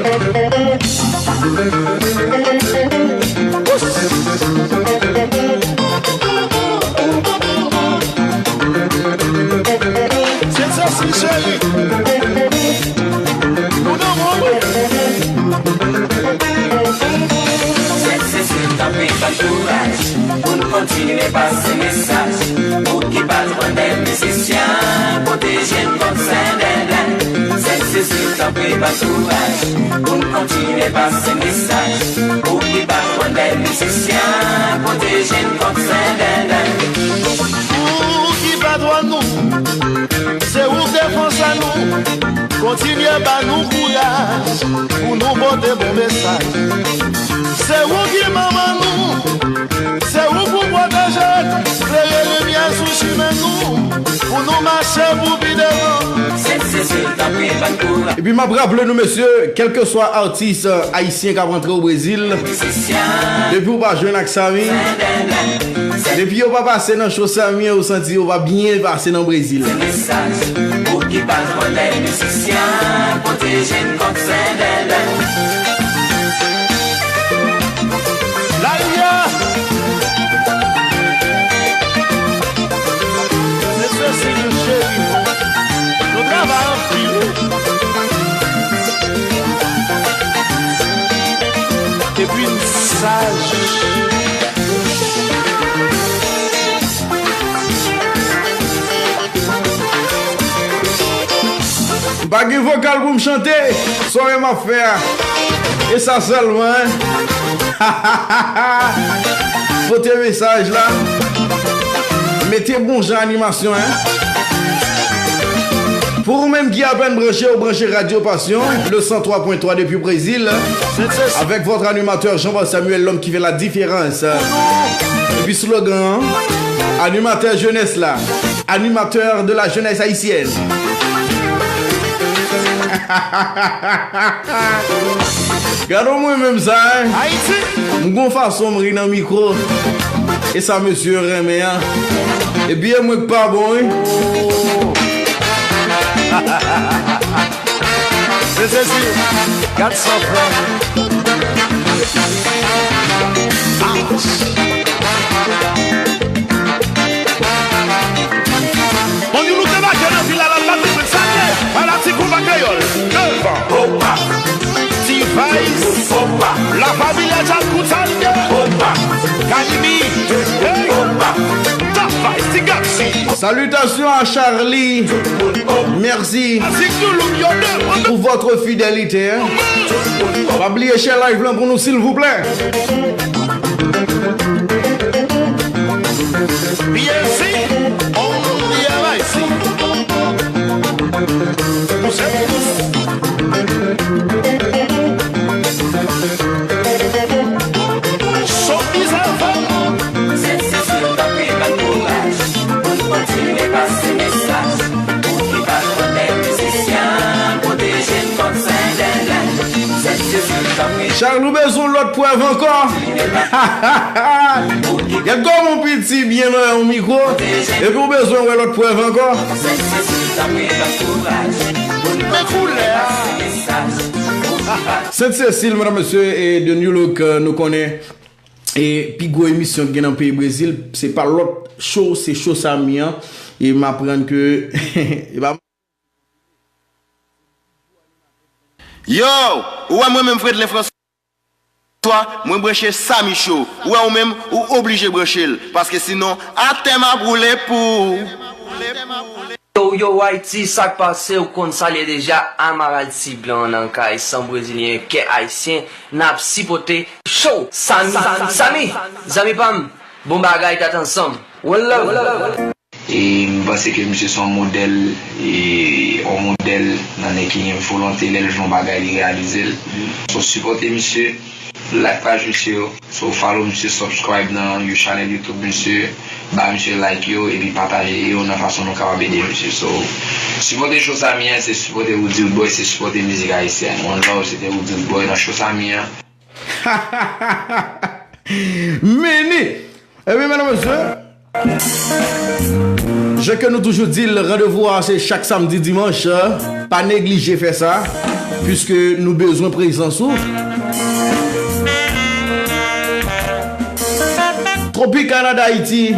Sèt Sesil, cheri. Nou nan moman. Sèt Sesil, tanpri, ban kouraj pou n kontinye pase mesaj. Ou ki patwòn dè mizisyen, pwoteje n kont sendenden. Sèt Sesil, tanpri, ban kouraj pou n kontinye pase mesaj. Ou ki patwòn dè mizisyen, pwoteje n kont sendenden. Ou ki patwòn nou, se ou k defans a nou. Kontinye ba nou kouraj pou nou pote bon mesaj. Se ou ki manman nou, se ou pou pwoteje n, klere limyè sou chimen nou, pou nou mache pou pi devan. Sèt Sesil, tanpri, ban kouraj. Epi m ap raple nou, mesye, kèlkeswa atis, euh, ayisyen k ap rantre o Brezil, depi w pa jwenn ak Samy, depi yo pa pase nan show Samy an, ou santi yo pa byen pase nan Brezil. Mesaj, ou ki patwòn dè mizisyen, pwoteje n kont sendenden. Lalimyè. Mesye Sesil, cheri, nou travay anpil. Epi n saj. M pa gen vokal pou m chante, sa w wè m ap fè a. E sa sèlman, en. Pote mesaj la. Mete bon jan animasyon, en. Pou ou menm ki apèn branche, ou branche Radyo Pasyon, le cent trois point trois depuis Brésil, avec votre animateur Jean-Baptiste Samuel, l'homme qui fait la différence. Epi slogan, animatè jenès la, animatè de la jeunesse haïtienne. Gade mwen menm sa, en. Ayiti. M gon fason m ri nan mikwo. E sa mesye yo renmen an. Epi e mwen k pa bon, wi. Se sezi. Gad sa frè. Bon, nou debake nan vil la, la Patrik Sake, fanatik konpa kreyòl, devan. Opa! T-Vice, opa! La Familia Djal Koutalye, opa! Kalimi, hey! Opa! Top Vice, T-Gapsi. Salutations à Charlie. Merci pour votre fidélité, hein. Pa bliye share live lan pou nou, silvouplè. B L C, only M I C. Pou sèt. Showbiz F M. Sèt Sesil, tanpri, ban kouraj pou n kontinye pase mesaj. Ou ki patwòn dè mizisyen, pwoteje n kont sendenden. Sèt Sesil, tanpri. Charles, ou bezwen lòt prèv ankò? Gad kòman w piti byen nan yon mikwo, epi w bezwen wè lòt prèv ankò? Sèt Sesil, tanpri, ban kouraj pou n kontinye pase mesaj. Ou ki patwòn Sent Sesil, medam, mesye, e The New Look, euh, nou konnen, e pi gwo emisyon ki gen nan peyi Brezil, se pa lòt show, se show Samy an. E m aprann ke, e pa Yo, ou wè mwen menm Fredlin François, mwen branche Samy Show. Ou wè ou menm, ou oblije branche l. Paske sinon, atè m ap woule pou ou. Yo, Yo, Haiti, sa k pase, ou konn sa l ye deja, Amaral Ti Blan nan kay, san brezilyen, kè ayisyen, n ap sipòte show Samy, Samy, zanmi pa m, bon bagay, tèt ansanm, one love. E m panse ke misye se yon modèl, e yon modèl nan nèg ki gen volonte, lè l jwenn yon bagay, li reyalize l. So, sipòte misye, like paj misye yo. So, follow misye, subscribe nan you channel YouTube misye, ba misye like yo, epi pataje yo nan fason nou kapab ede misye. So, sipòte show Samy an, se sipòte Roody Roodboy, se sipòte mizik ayisyèn. One love, se te Roody Roodboy nan show Samy an. Meni! Ebyen, medam, mesye, jan ke nou toujou di l, randevou a se chak samdi, dimanch. Pa neglije fè sa, piske nou bezwen prezans ou. Tropicana d'Haïti.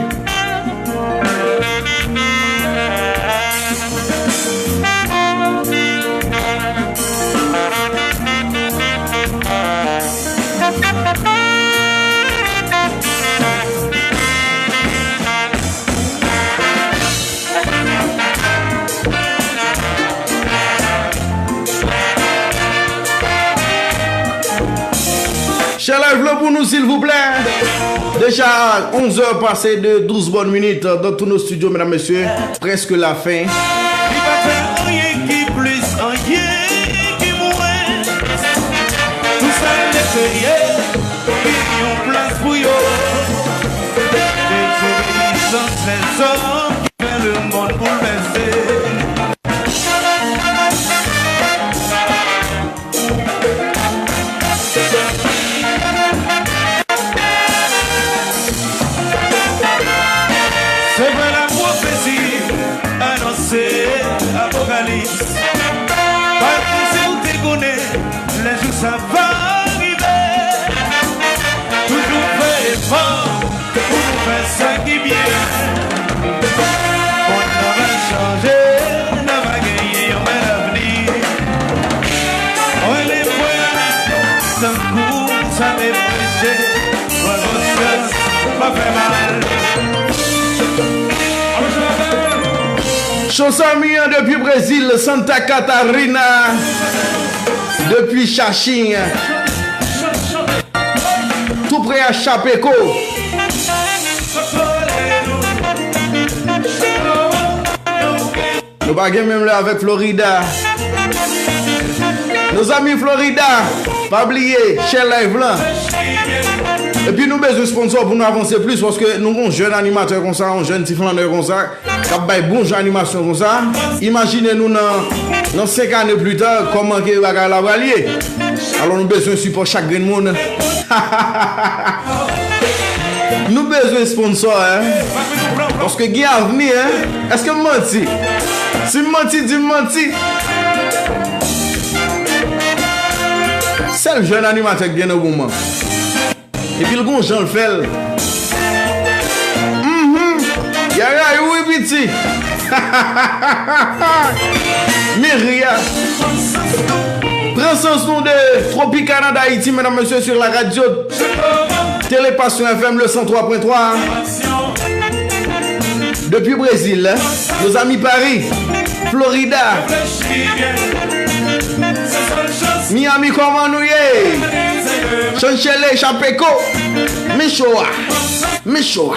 Share live lan pou nou, silvouplè. Deja onz è pase de douz bòn minit dans tous nos studios, medam, mesye. Prèske lafen. Li pa fè anyen ki plis, anyen ki mwens. Tou sa l eseye, li gen yon plas pou yo. Dezobeyisans lèzòm ki fè lemonn boulvèse. Se vre, lapwofesi anonse Apokalips. Pa kòmsi ou te konnen lè jou sa va rive. Toujou fè efò pou nou fè sa ki byen. Mond nan va chanje, n a va genyen yon bèl avni. Mwen lè m wè tankou sa te preche, pran konsyans, pa fè mal. Show Samy an depi Brezil, Santa Catarina, depi Xaxim, tou prè a Chapecó. Nou pa gen menm lè avèk Florida. Nos amis Florida, pa bliye, share live lan. Epi nou bezwen sponsò pou nou avanse plis, paske nou gon jèn animatè konsa, yon jèn ti flannè konsa, k ap bay bon jan animasyon konsa. Imajine nou nan, nan senk ane pli ta, kòman ke bagay la pral ye. Alò nou bezwen sipò chak grenn moun. Nou bezwen sponsò, en. Paske gen avni, en. Èske m manti? Si m manti, di m manti. Sèl jèn animatè k gen nan moman. Epi l gon jan l fè l. Mhm. Yaya, wi, piti. Men ri a. Pran sans nou de Tropicana d'Haïti, medam, mesye, sur la radio Télé Passion F M, le cent trois point trois. Depi Brezil, nos amis Paris, Florida, Miami, kòman nou ye? Chanchele, Chapecó, men show a, men show a.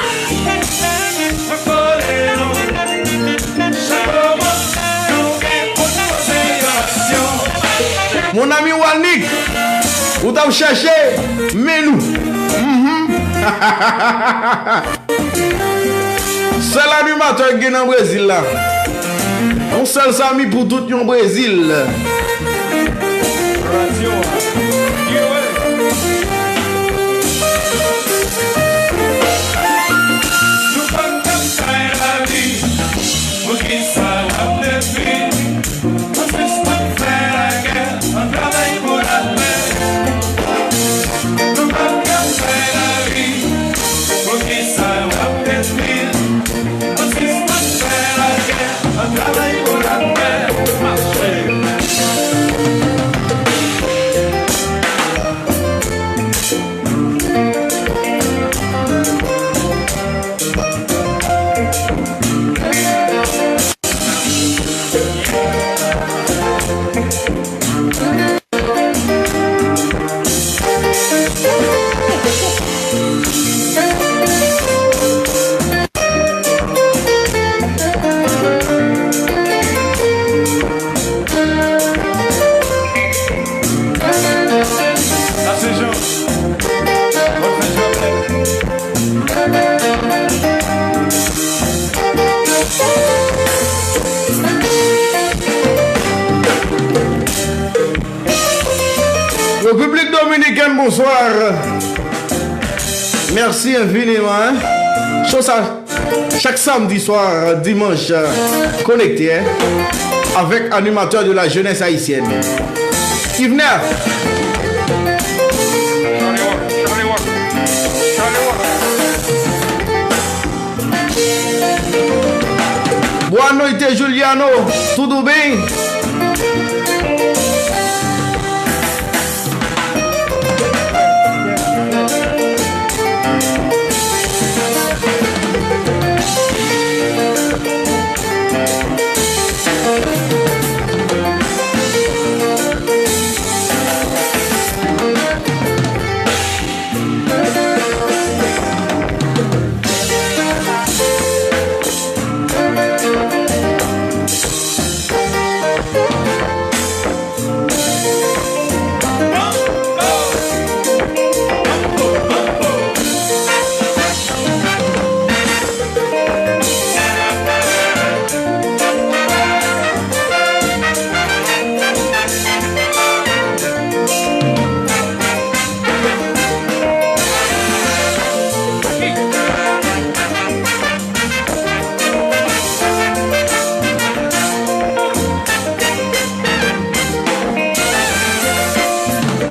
Mon ami Walnick, ou t ap chèche, men nou. Mhm. Sèl animatè k gen nan Brezil la. Yon sèl Samy pou tout yon Brezil. Radyo a. Nou pa t ap bay lavi. Poukisa w ap detwi? Ann sispann fè lagè, ann travay pou lapè. Nou p ap ka fè lavi. Poukisa w ap detwi? Ann sispann fè lagè, ann travay pou lapè. Mache. République Dominicaine, bonsoir. Merci infiniment, hein. Show sa chak samdi swa, dimanch, konekte, hein, avèk animatè de la jeunesse haïtienne. Yvner. Boa noite, Juliano. Tudo bem?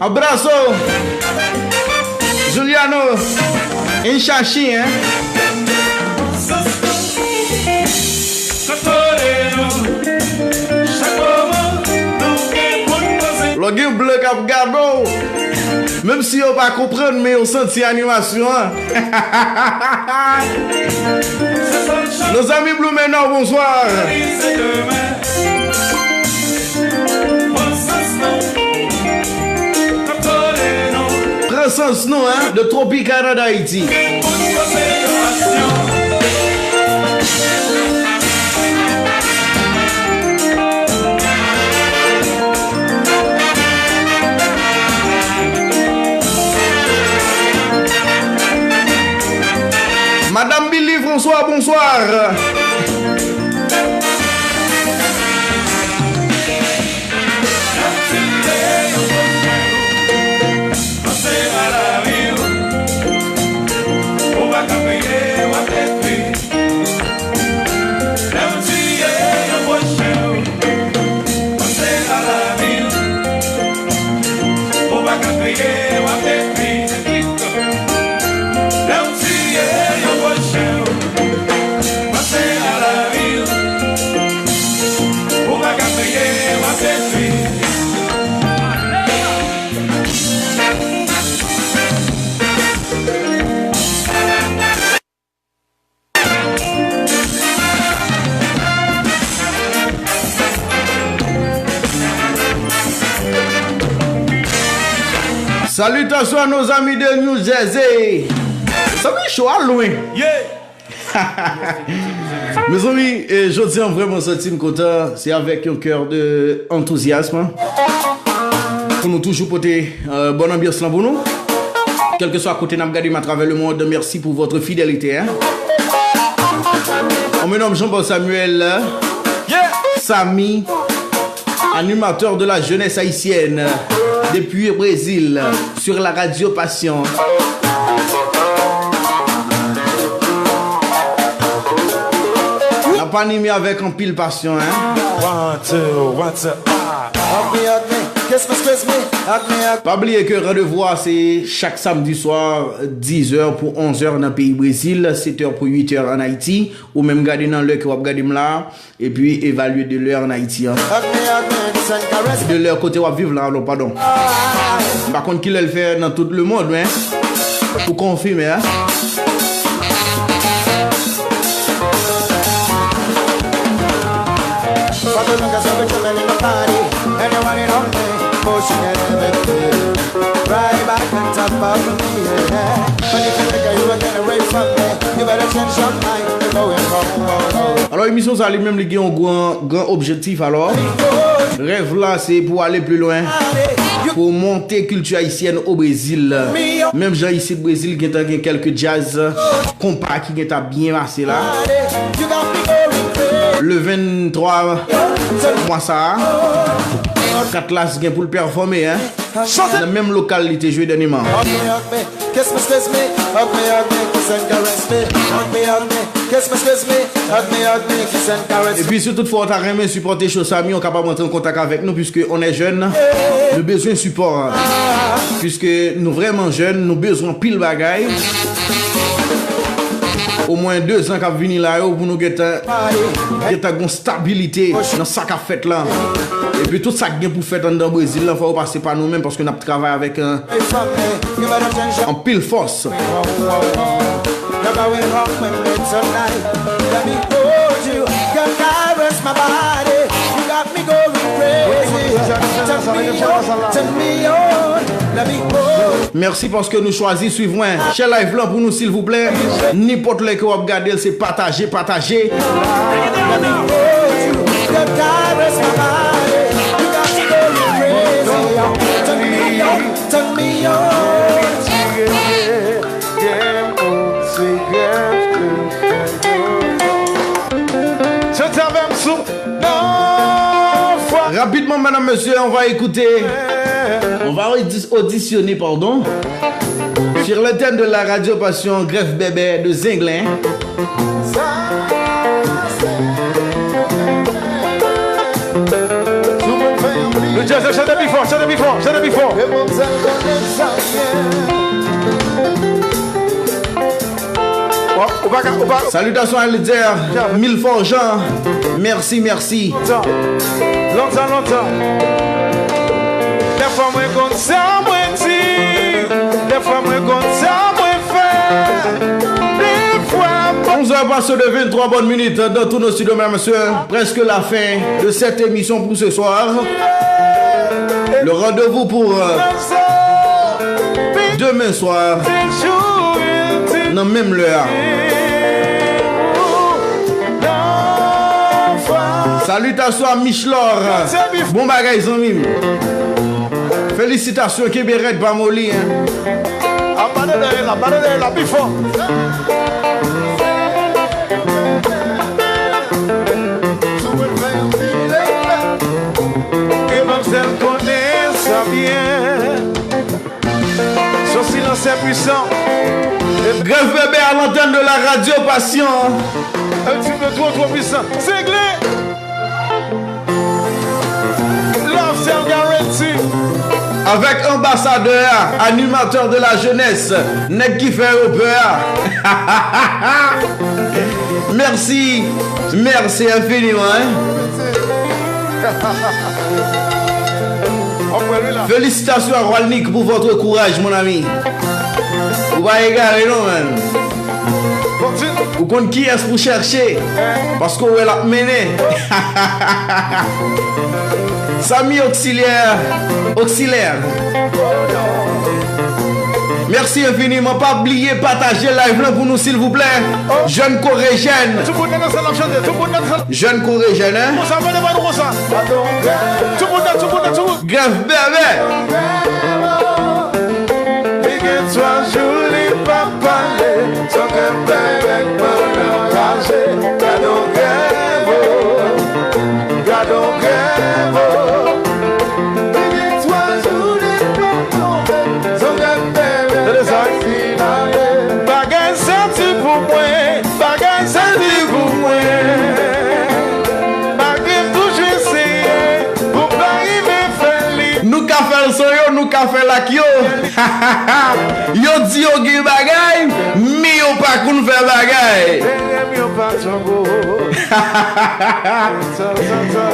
Abraço, Juliano, enchachi, hein? Lò gen blan k ap gade w, menm si yo pa konprann, men yo santi animasyon an. Nos amis Blumenau, bonsoir. Pran sans nou, hein, de Tropicana d'Haïti. Madame Billy François, bonsoir. Salutations à nos amis de New Jersey. Sa vle cho a lwen. Yeah. Mezanmi, eh, jodi an vrèman santi m kontan. Se avèk yon kè de antouziyasm pou nou toujou pote, eh, bòn anbyans lan pou nou. Kèlkeswa kote n ap gade m atravè lemond, merci pour votre fidélité, hein. On me nomme Jean-Paul Samuel, Samy, animateur de la jeunesse haïtienne depuis Brésil, sur la radio Passion. N ap anime avèk anpil pasyon, hein. One, two, one, two, ah. Hug me, hug me, kiss me, squeeze me, hug me, hug. Pa bliye ke randevou a se chak samdi swa, diz è pou onz è nan peyi Brezil, sèt è pou uit è an Ayiti. Ou menm gade nan lè ke w ap gade m la, epi evalye de lè an Ayiti an. Hug me, hug me, kiss and caress. De lè kote w ap viv la, non, padon. M pa konn ki lè l fè nan tout lemond, men pou konfime, a. Alò, emisyon sa li menm, li gen yon gran, gran objektif, alò. Rèv la, se pou ale pi lwen, pou monte kilti ayisyèn o Brezil. Menm jan isit Brezil, gentan gen kèlke djaz, konpa ki gentan byen pase la. Le venntwa mwa sa a. Katlas gen pou l pèfòme, hein. Nan menm lokal li te jwe dènyèman. Hug me, hug me, kiss me, squeeze me. Hug me, hug me, kiss and caress me. Hug me, hug me, kiss me, squeeze me. Hug me, hug me, kiss and caress me. Epi si toutfwa w ta renmen sipòte show Samy, w kapab antre an kontak avèk nou, puiske on est jeune, nou bezwen sipò. Puiske nou vrèman jèn, nou bezwen anpil bagay. Omwen de zan k ap vini la yo pou nou gentan, gentan gon stabilite nan sa k ap fèt la. Epi tout sa k gen pou fèt anndan Brezil la, fò yo pase pa nou menm, paske n ap travay avèk, euh, anpil fòs. Mèsi paske nou chwazi swiv mwen. Share live lan pou nou, silvouplè. Nenpòt lè ke w ap gade l, se pataje, pataje. Chante avè m sou. Rapidement, mesdames, messieurs, on va écouter, on va audi- auditionner, pardon, sur le thème de la radio passion, Grèf Bèbè de Zenglen. Salutations à Elder Milfort Jean. Mèsi, mèsi. Lontan, lontan, lontan. Dèfwa mwen konn sa mwen di. Dèfwa mwen konn sa mwen fè. Dèfwa mwen Onze heures passées de vingt-trois bonnes minutes dans tous nos studios, mesdames et messieurs. Presque la fin de cette émission pour ce soir. Le rendez-vous pour, euh, demain soir, nan menm lè a. Salutations à Michlor. Bon bagay, zanmi m. Felisitasyon, kenbe rèd, pa moli, hein. Ap bate dèyè la, bate dèyè la, pi fò. E manmzèl konnen sa byen. Son silans est puissant. Grèf Bèbè à l'antenne de la radio Passion. Un film de trop, trop puissant. Zenglen. Love Sèl Garanti. Avèk anbasadè a, animatè de la jeunesse, nèg ki fè yo pè a. Mèsi, mèsi enfiniman, hein. Felisitasyon a Rolnick pou votre kouraj, mon ami. Ou pa egare non, man. Ou konn kiyès pou chèche, paske w wè l ap mennen. Samy Oksilyè, Oksilè. Mèsi enfiniman. Pa bliye pataje live lan pou nou, silvouplè. Jèn Kore jèn. Jèn Kore jèn, hein? Grèf Bèbè. Li gen twa jou li pa pale, son kè bèbè k pran anraje. Gade yon grèv, o, gade yon grèv, o. Li gen twa jou li pa tonbe, son kè bèbè k pran anraje. Bagay sa di pou mwen, bagay sa di pou mwen. Malgre m toujou eseye, pou m pa rive fè li. Nou ka fè l san yo, nou ka fè l ak yo. Yo di yo gen bagay, men yo pa konn fè bagay.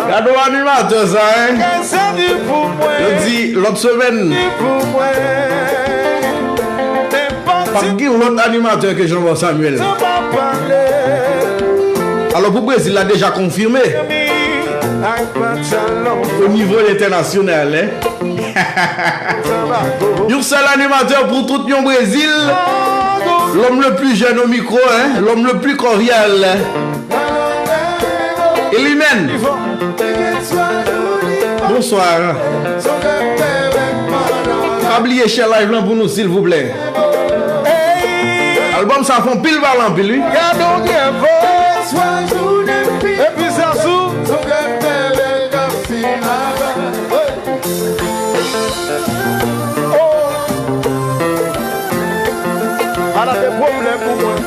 Gade yon animatè sa, hein? Yo di lòt semèn. Pa gen lòt animatè ke Jean Paul Samuel. Alò, pou Brezil la deja konfime. O nivo entènasyonal, hein. Yon sèl animatè pou tout yon Brezil. L'homme le plus jeune au micro, hein. L'homme le plus cordial. E li menm. Bonswa. Pa bliye share live lan pou nou, silvouplè. Albòm sa fè anpil pale anpil, wi. Gade yon grèv, o. Epi Zazou. Pou mwen.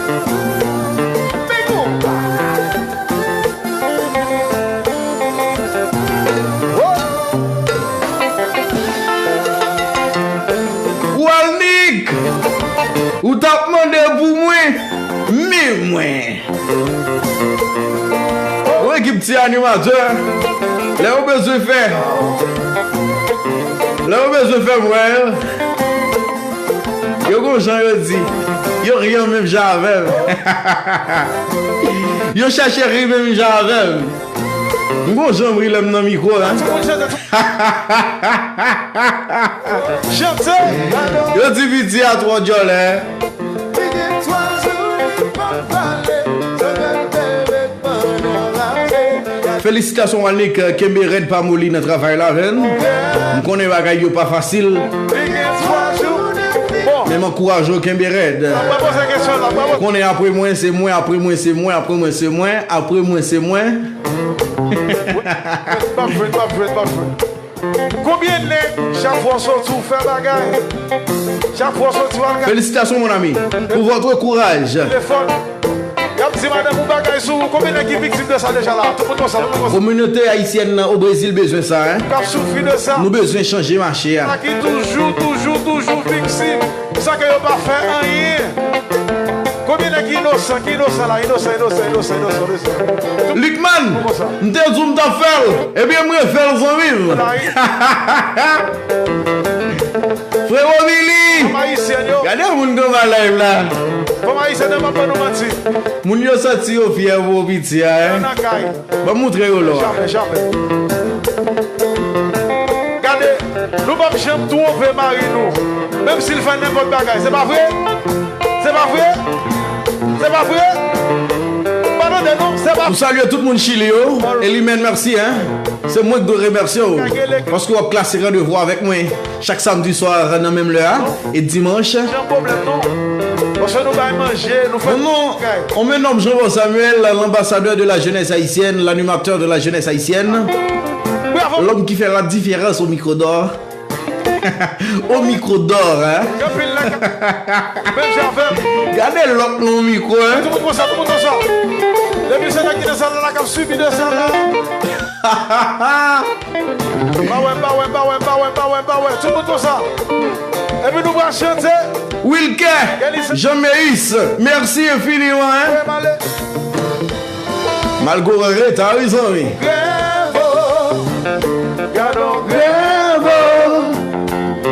Pigou. Oh! Walnick, ou t ap mande pou mwen, men mwen. Yon ekip ti animatè, lè yo bezwen fè, lè yo bezwen fè m wè yo, yo gon jan yo di, yo ri an menm jan avè m. Yo chèche ri menm jan avè m. M gon jan m ri lè m nan mikwo a. Chante! Yo di piti a twò djòlè. Felisitasyon Walnick, kenbe rèd pa moli nan travay la, menn. M konnen bagay yo pa fasil. Bon. Men m ankouraje w kenbe rèd. Mwen poze kesyon la, mwen poze. Konnen apre mwen, se mwen, apre mwen, se mwen, apre mwen, se mwen, apre mwen, se mwen. M ap jwenn, m ap jwenn, m ap jwenn. Konbyen nèg, chak fwa w soti, w fè bagay? Chak fwa w soti, w al gade. Félicitations, mon ami, pour votre courage. Telefòn. Y ap di madanm ou bagay sou ou. Konbyen nèg ki viktim de sa deja la? Tout moun konsa, tout moun konsa. Kominote ayisyèn nan o Brezil bezwen sa, hein. K ap soufri de sa. Nou bezwen chanje mache a. Sa ki toujou, toujou, toujou viktim. Sa ke yo pa fè anyen. Konbyen nèg ki inosan, ki inosan la, inosan, inosan, inosan, inosan, inosan. Lucman, m te di w m t ap fè l, ebyen m refè l zanmi m. Frewo Billy, gade moun k anba live la. Fanm ayisyèn nan p ap ban nou manti. Moun yo santi yo fyè pou piti a, hein. Ban m moutre yo lò a. Jamè, jamè. Gade, nou p ap janm twonpe mari nou, menm si l fè nenpòt bagay. Se pa vre? Se pa vre? Se pa vre? Pa tande non, se pa. M salye tout moun Chili yo. Elimen, mèsi, hein. Se mwen k dwe remèsye w, paske w ap klase randevou avèk mwen chak samdi swa nan menm lè a, e dimanch. Jan pwoblèm non. Paske nou bay manje, nou fè. Non, non. On me nomme Jean-Paul Samuel, l'ambassadeur de la jeunesse haïtienne, l'animateur de la jeunesse haïtienne, l'homme qui fait la différence au micro d'or. Au micro d'or, hein. Gen pil nèg menm jan avè m. Gade lòt nan mikwo, hein. Tout moun konsa, tout moun konsa. Depi se nèg ki nan sal la, k ap sibi de sal la. Bawè, bawè, bawè, bawè, bawè, bawè. Tout moun konsa. Epi nou pral chante. Wilker Jean Meis, merci infiniment, hein. Malgre reta wi zanmi. Grèvo, gadon grèvo.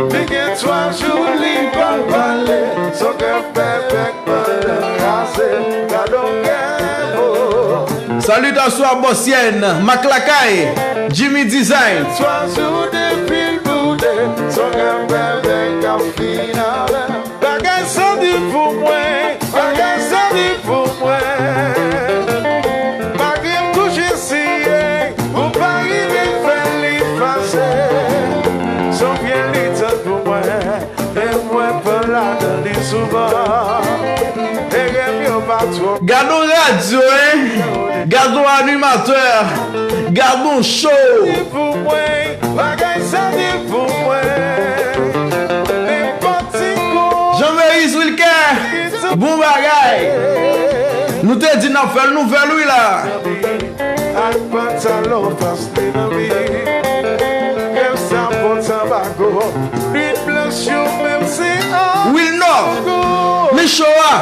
Li gen twa jou li pa pale. Son kè fè bèk pandan rase. Gadon grèvo. Salutations à Bossienne, Mac Lakay, Jimmy Design. Twa jou depi l boude. Son kè fè bèk ap fin avè m. Bagay sa di pou mwen, bagay sa di pou mwen. Malgre m toujou siye, ou pa rive fè li fache. Son byen li tann pou mwen, men mwen pa ladan li souvan. Erè m yo pa twò. Gad on radyo, hein? Gad on animatè, gad on show. Pou mwen, bagay sa di pou mwen. Nenpòt ti kou. Jean Meis Wilker, bon bagay. Nou te di n ap fè l, nou fè l wi la. Ak pantalon fas li nan mi. Kèm sa pòt sa bago. Nwit blanch yo menm se an. Wilnor, men show a.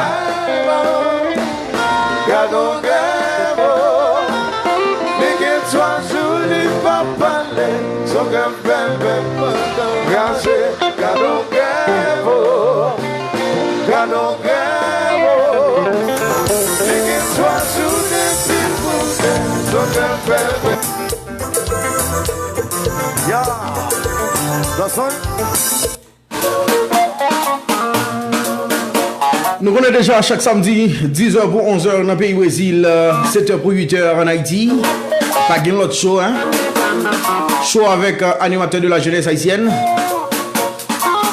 Gadon grèvo, li gen twa jou li pa pale. Son kè fè bèk pandan rase. Gadon grèvo, gadon grèvo, li gen twa jou depi l moute. Son kè fè bèk. Ya, dansan. Nou konnen deja chak samdi, diz è pou onz è nan peyi Brezil, sèt è pou uit è an Ayiti. Pa gen lòt show, hein? Show avèk, euh, animatè de la jeunesse haïtienne.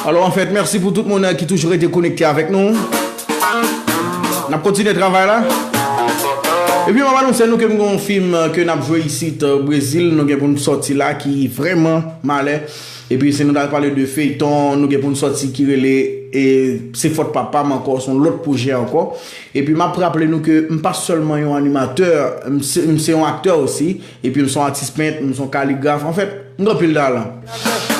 Alò, an fèt, mèsi pou tout moun, euh, ki toujou rete konekte avèk nou. N ap kontinye travay la. Epi m ap anonse nou ke m gen yon fim, eh, ke n ap jwe isit, eh, Brezil, nou gen pou n sòti la ki vrèman malè. Epi si nou ta pale de feyton, nou gen pou n sòti ki rele, eh, Se fòt papa m ankò, se yon lòt pwojè ankò. Epi m ap raple nou ke m pa sèlman yon animatè, m se, m se yon aktè osi. Epi m se yon atis pent, m se yon kaligraf. Anfèt, m gen anpil talan.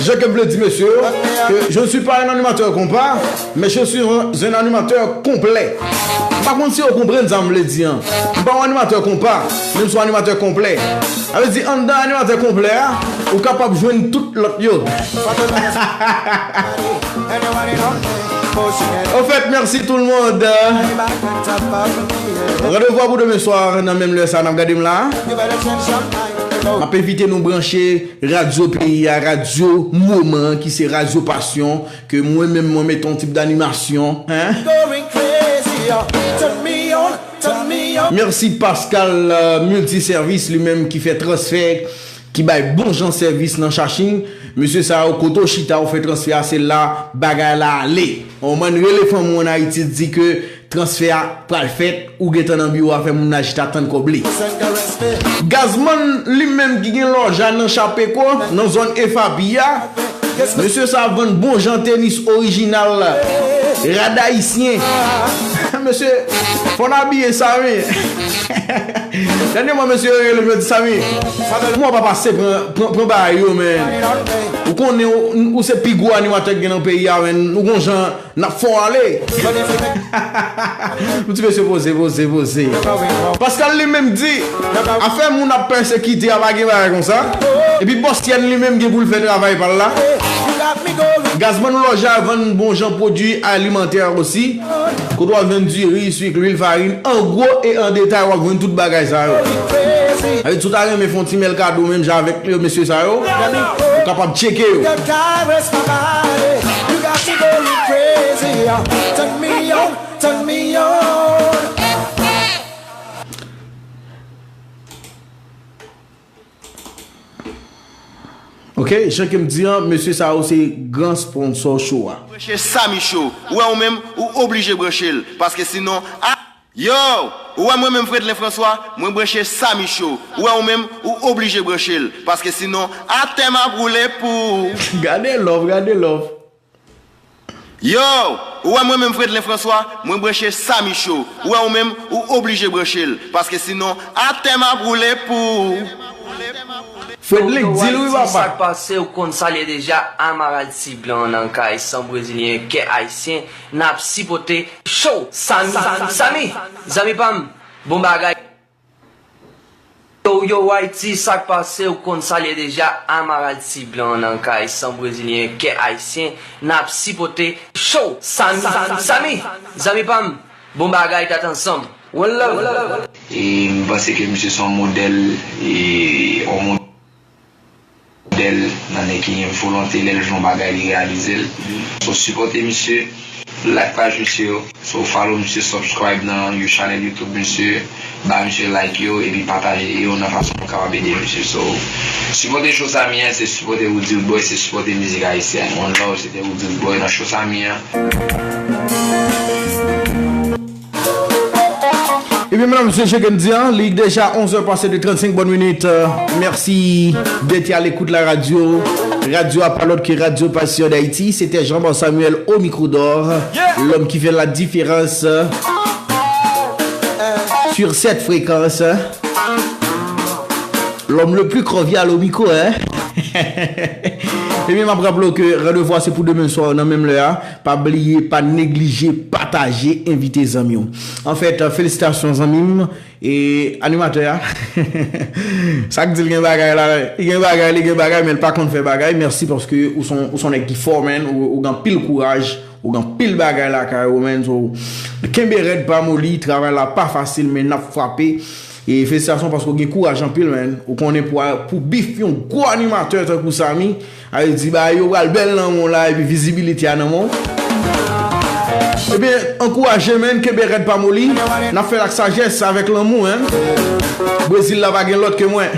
Jan ke m vle di mesye yo, ke je ne suis pas un animateur konpa, men je suis un, un animateur complet. M pa konn si yo konprann sa m vle di an. M pa yon animatè konpa, men m se yon animatè konplè. Sa vle di, anndan animatè konplè a, ou kapab jwenn tout lòt yo. Anfèt, mèsi tout le monde. Randevou pou demen swa nan menm lè sa n ap gade m la. M ap envite nou branche radyo peyi a, radyo moman an, ki se radyo pasyon, ke mwen menm mwen mete yon tip danimasyon, hein? Mèsi Pascal, euh, Multiservice, li menm ki fè transfè, ki bay bon jan sèvis nan Chaching. Mesye sa yo, kote w chita, w fè transfè a, se la bagay la ale. On mwen rele fanmi w ann Ayiti, di ke transfè a pral fèt, ou gentan nan biwo a, fè moun nan chita tann kòb li. Gazman li menm ki gen lòj a nan Chapeko, nan zòn Efapi a, mesye sa vann bon jan tenis orijinal, rad ayisyen. Mesye, fò n abiye Samy. Dènyèman, mesye yo rele m, yo di, Samy, kòman w pa pase pran, pran, pran bagay yo, men? Ou konnen ou, ou se pi gwo animatè ki gen nan peyi a, men. Ou gon jan n ap fè w ale. M di mesye poze, poze, poze. Pascal li menm di, afè moun ap pèsekite a pa gen bagay konsa. Epi Bòsyèn li menm gen pou l fè travay pa l la. Gazman lòj a vann bon jan pwodui alimantè osi. Kote w ap jwenn diri, swik, lwil, farin, an gwo e an detay, w ap jwenn tout bagay sa yo. Avè di, si w ta renmen fè yon ti mèl kado menm jan avèk mesye sa yo, ou kapab tcheke yo. Ok, jan ke m di an, mesye sa yo se gran sponsò show a. Branche Samy Show. Ou wè ou menm, ou oblije branche l. Paske sinon, a, yo, ou wè mwen menm Fredlin François, mwen branche Samy Show. Ou wè ou menm, ou oblije branche l. Paske sinon, atè m ap woule pou ou. Gade love, gade love. Yo, ou wè mwen menm Fredlin François, mwen branche Samy Show. Ou wè ou menm, ou oblije branche l. Paske sinon, atè m ap woule pou ou. Fredlin, di l wi, papa. Sa k pase, ou konn sa l ye deja, Amaral Ti Blan nan kay, san brezilyen, kè ayisyen, n ap sipòte show. Samy, Samy, zanmi pa m, bon bagay. Yo, yo, Ayiti, sa k pase, ou konn sa l ye deja, Amaral Ti Blan nan kay, san brezilyen, kè ayisyen, n ap sipòte show. Samy, Samy, zanmi pa m, bon bagay, tèt ansanm. One love. E m panse ke misye se yon modèl, e yon modèl nan nèg ki gen volonte, lè l jwenn yon bagay, li reyalize l. So, sipòte misye, like paj misye yo. So, follow misye, subscribe nan you channel YouTube misye, ba misye like yo, epi pataje yo nan fason pou kapab ede misye. So, sipòte show Samy an, se sipòte Roody Roodboy, se sipòte mizik ayisyèn. One love, se te Roody Roodboy nan show Samy an. Ebyen, medam, mesye, jan ke m di an, li deja onz è pase de trannsenk bòn minit. Euh, mèsi d'être à l'écoute la radio. Radio a pa lòt ke Radio Passion d'Haïti. C'était Jean-Bart Samuel au micro d'or, l'homme qui fait la différence, euh, sur cette fréquence. L'homme le plus cordial au micro, hein? Ebyen, m ap raple w ke randevou a se pou demen swa nan menm lè a. Pa bliye, pa neglije pataje, envite zanmi w. Anfèt, felisitasyon zanmi m, e animatè a. Sa k di l gen bagay la, li gen bagay, li gen bagay, men l pa konn fè bagay. Mèsi paske ou se yon, ou se yon nèg ki fò, man, ou, ou gen anpil kouraj, ou gen anpil bagay lakay ou, man. So, kenbe rèd, pa moli, travay la pa fasil, men n ap frape. E felisitasyon paske w gen kouraj anpil, man. Ou konnen pou, pou bif yon gwo animatè tankou Samy, sa vle di bagay yo pral bèl nan men w la, epi vizibilite a nan men w. Ebyen, ankouraje, man, kenbe rèd pa moli. N ap fè l ak sajès, avèk lanmou, man. Brezil la pa gen lòt ke mwen.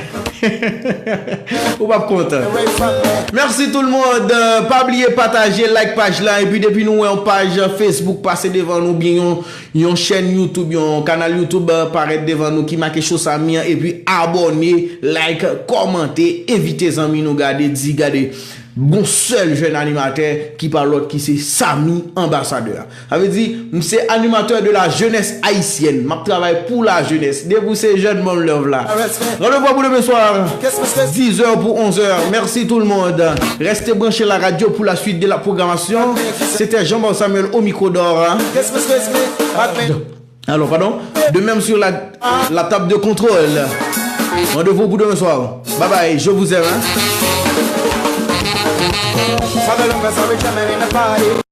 Ou p ap kontan. Mèsi tout le monde. Euh, pa bliye pataje, like paj la. Epi depi nou wè yon paj Facebook pase devan nou, byen yon, yon chèn YouTube, yon kanal YouTube euh, parèt devan nou ki make Cho Samy an, epi abòne, like, kòmante, envite zanmi nou gade, di gade. Gon sèl jèn animatè ki pa lòt ki se Samy Anbasadè. Sa vle di, m se animatè de la jeunesse haïtienne. M ap travay pou la jeunesse. Depi w se jèn, ban m love la. Rendez-vous pour demain soir, dix heures pour onze heures. Merci tout le monde. Restez branchés la radio pour la suite de la programmation. C'était Jean-Marc Samuel au micro d'or. Alors, pardon. De même sur la, la table de contrôle. Rendez-vous pour demain soir. Bye bye, je vous aime. Hein?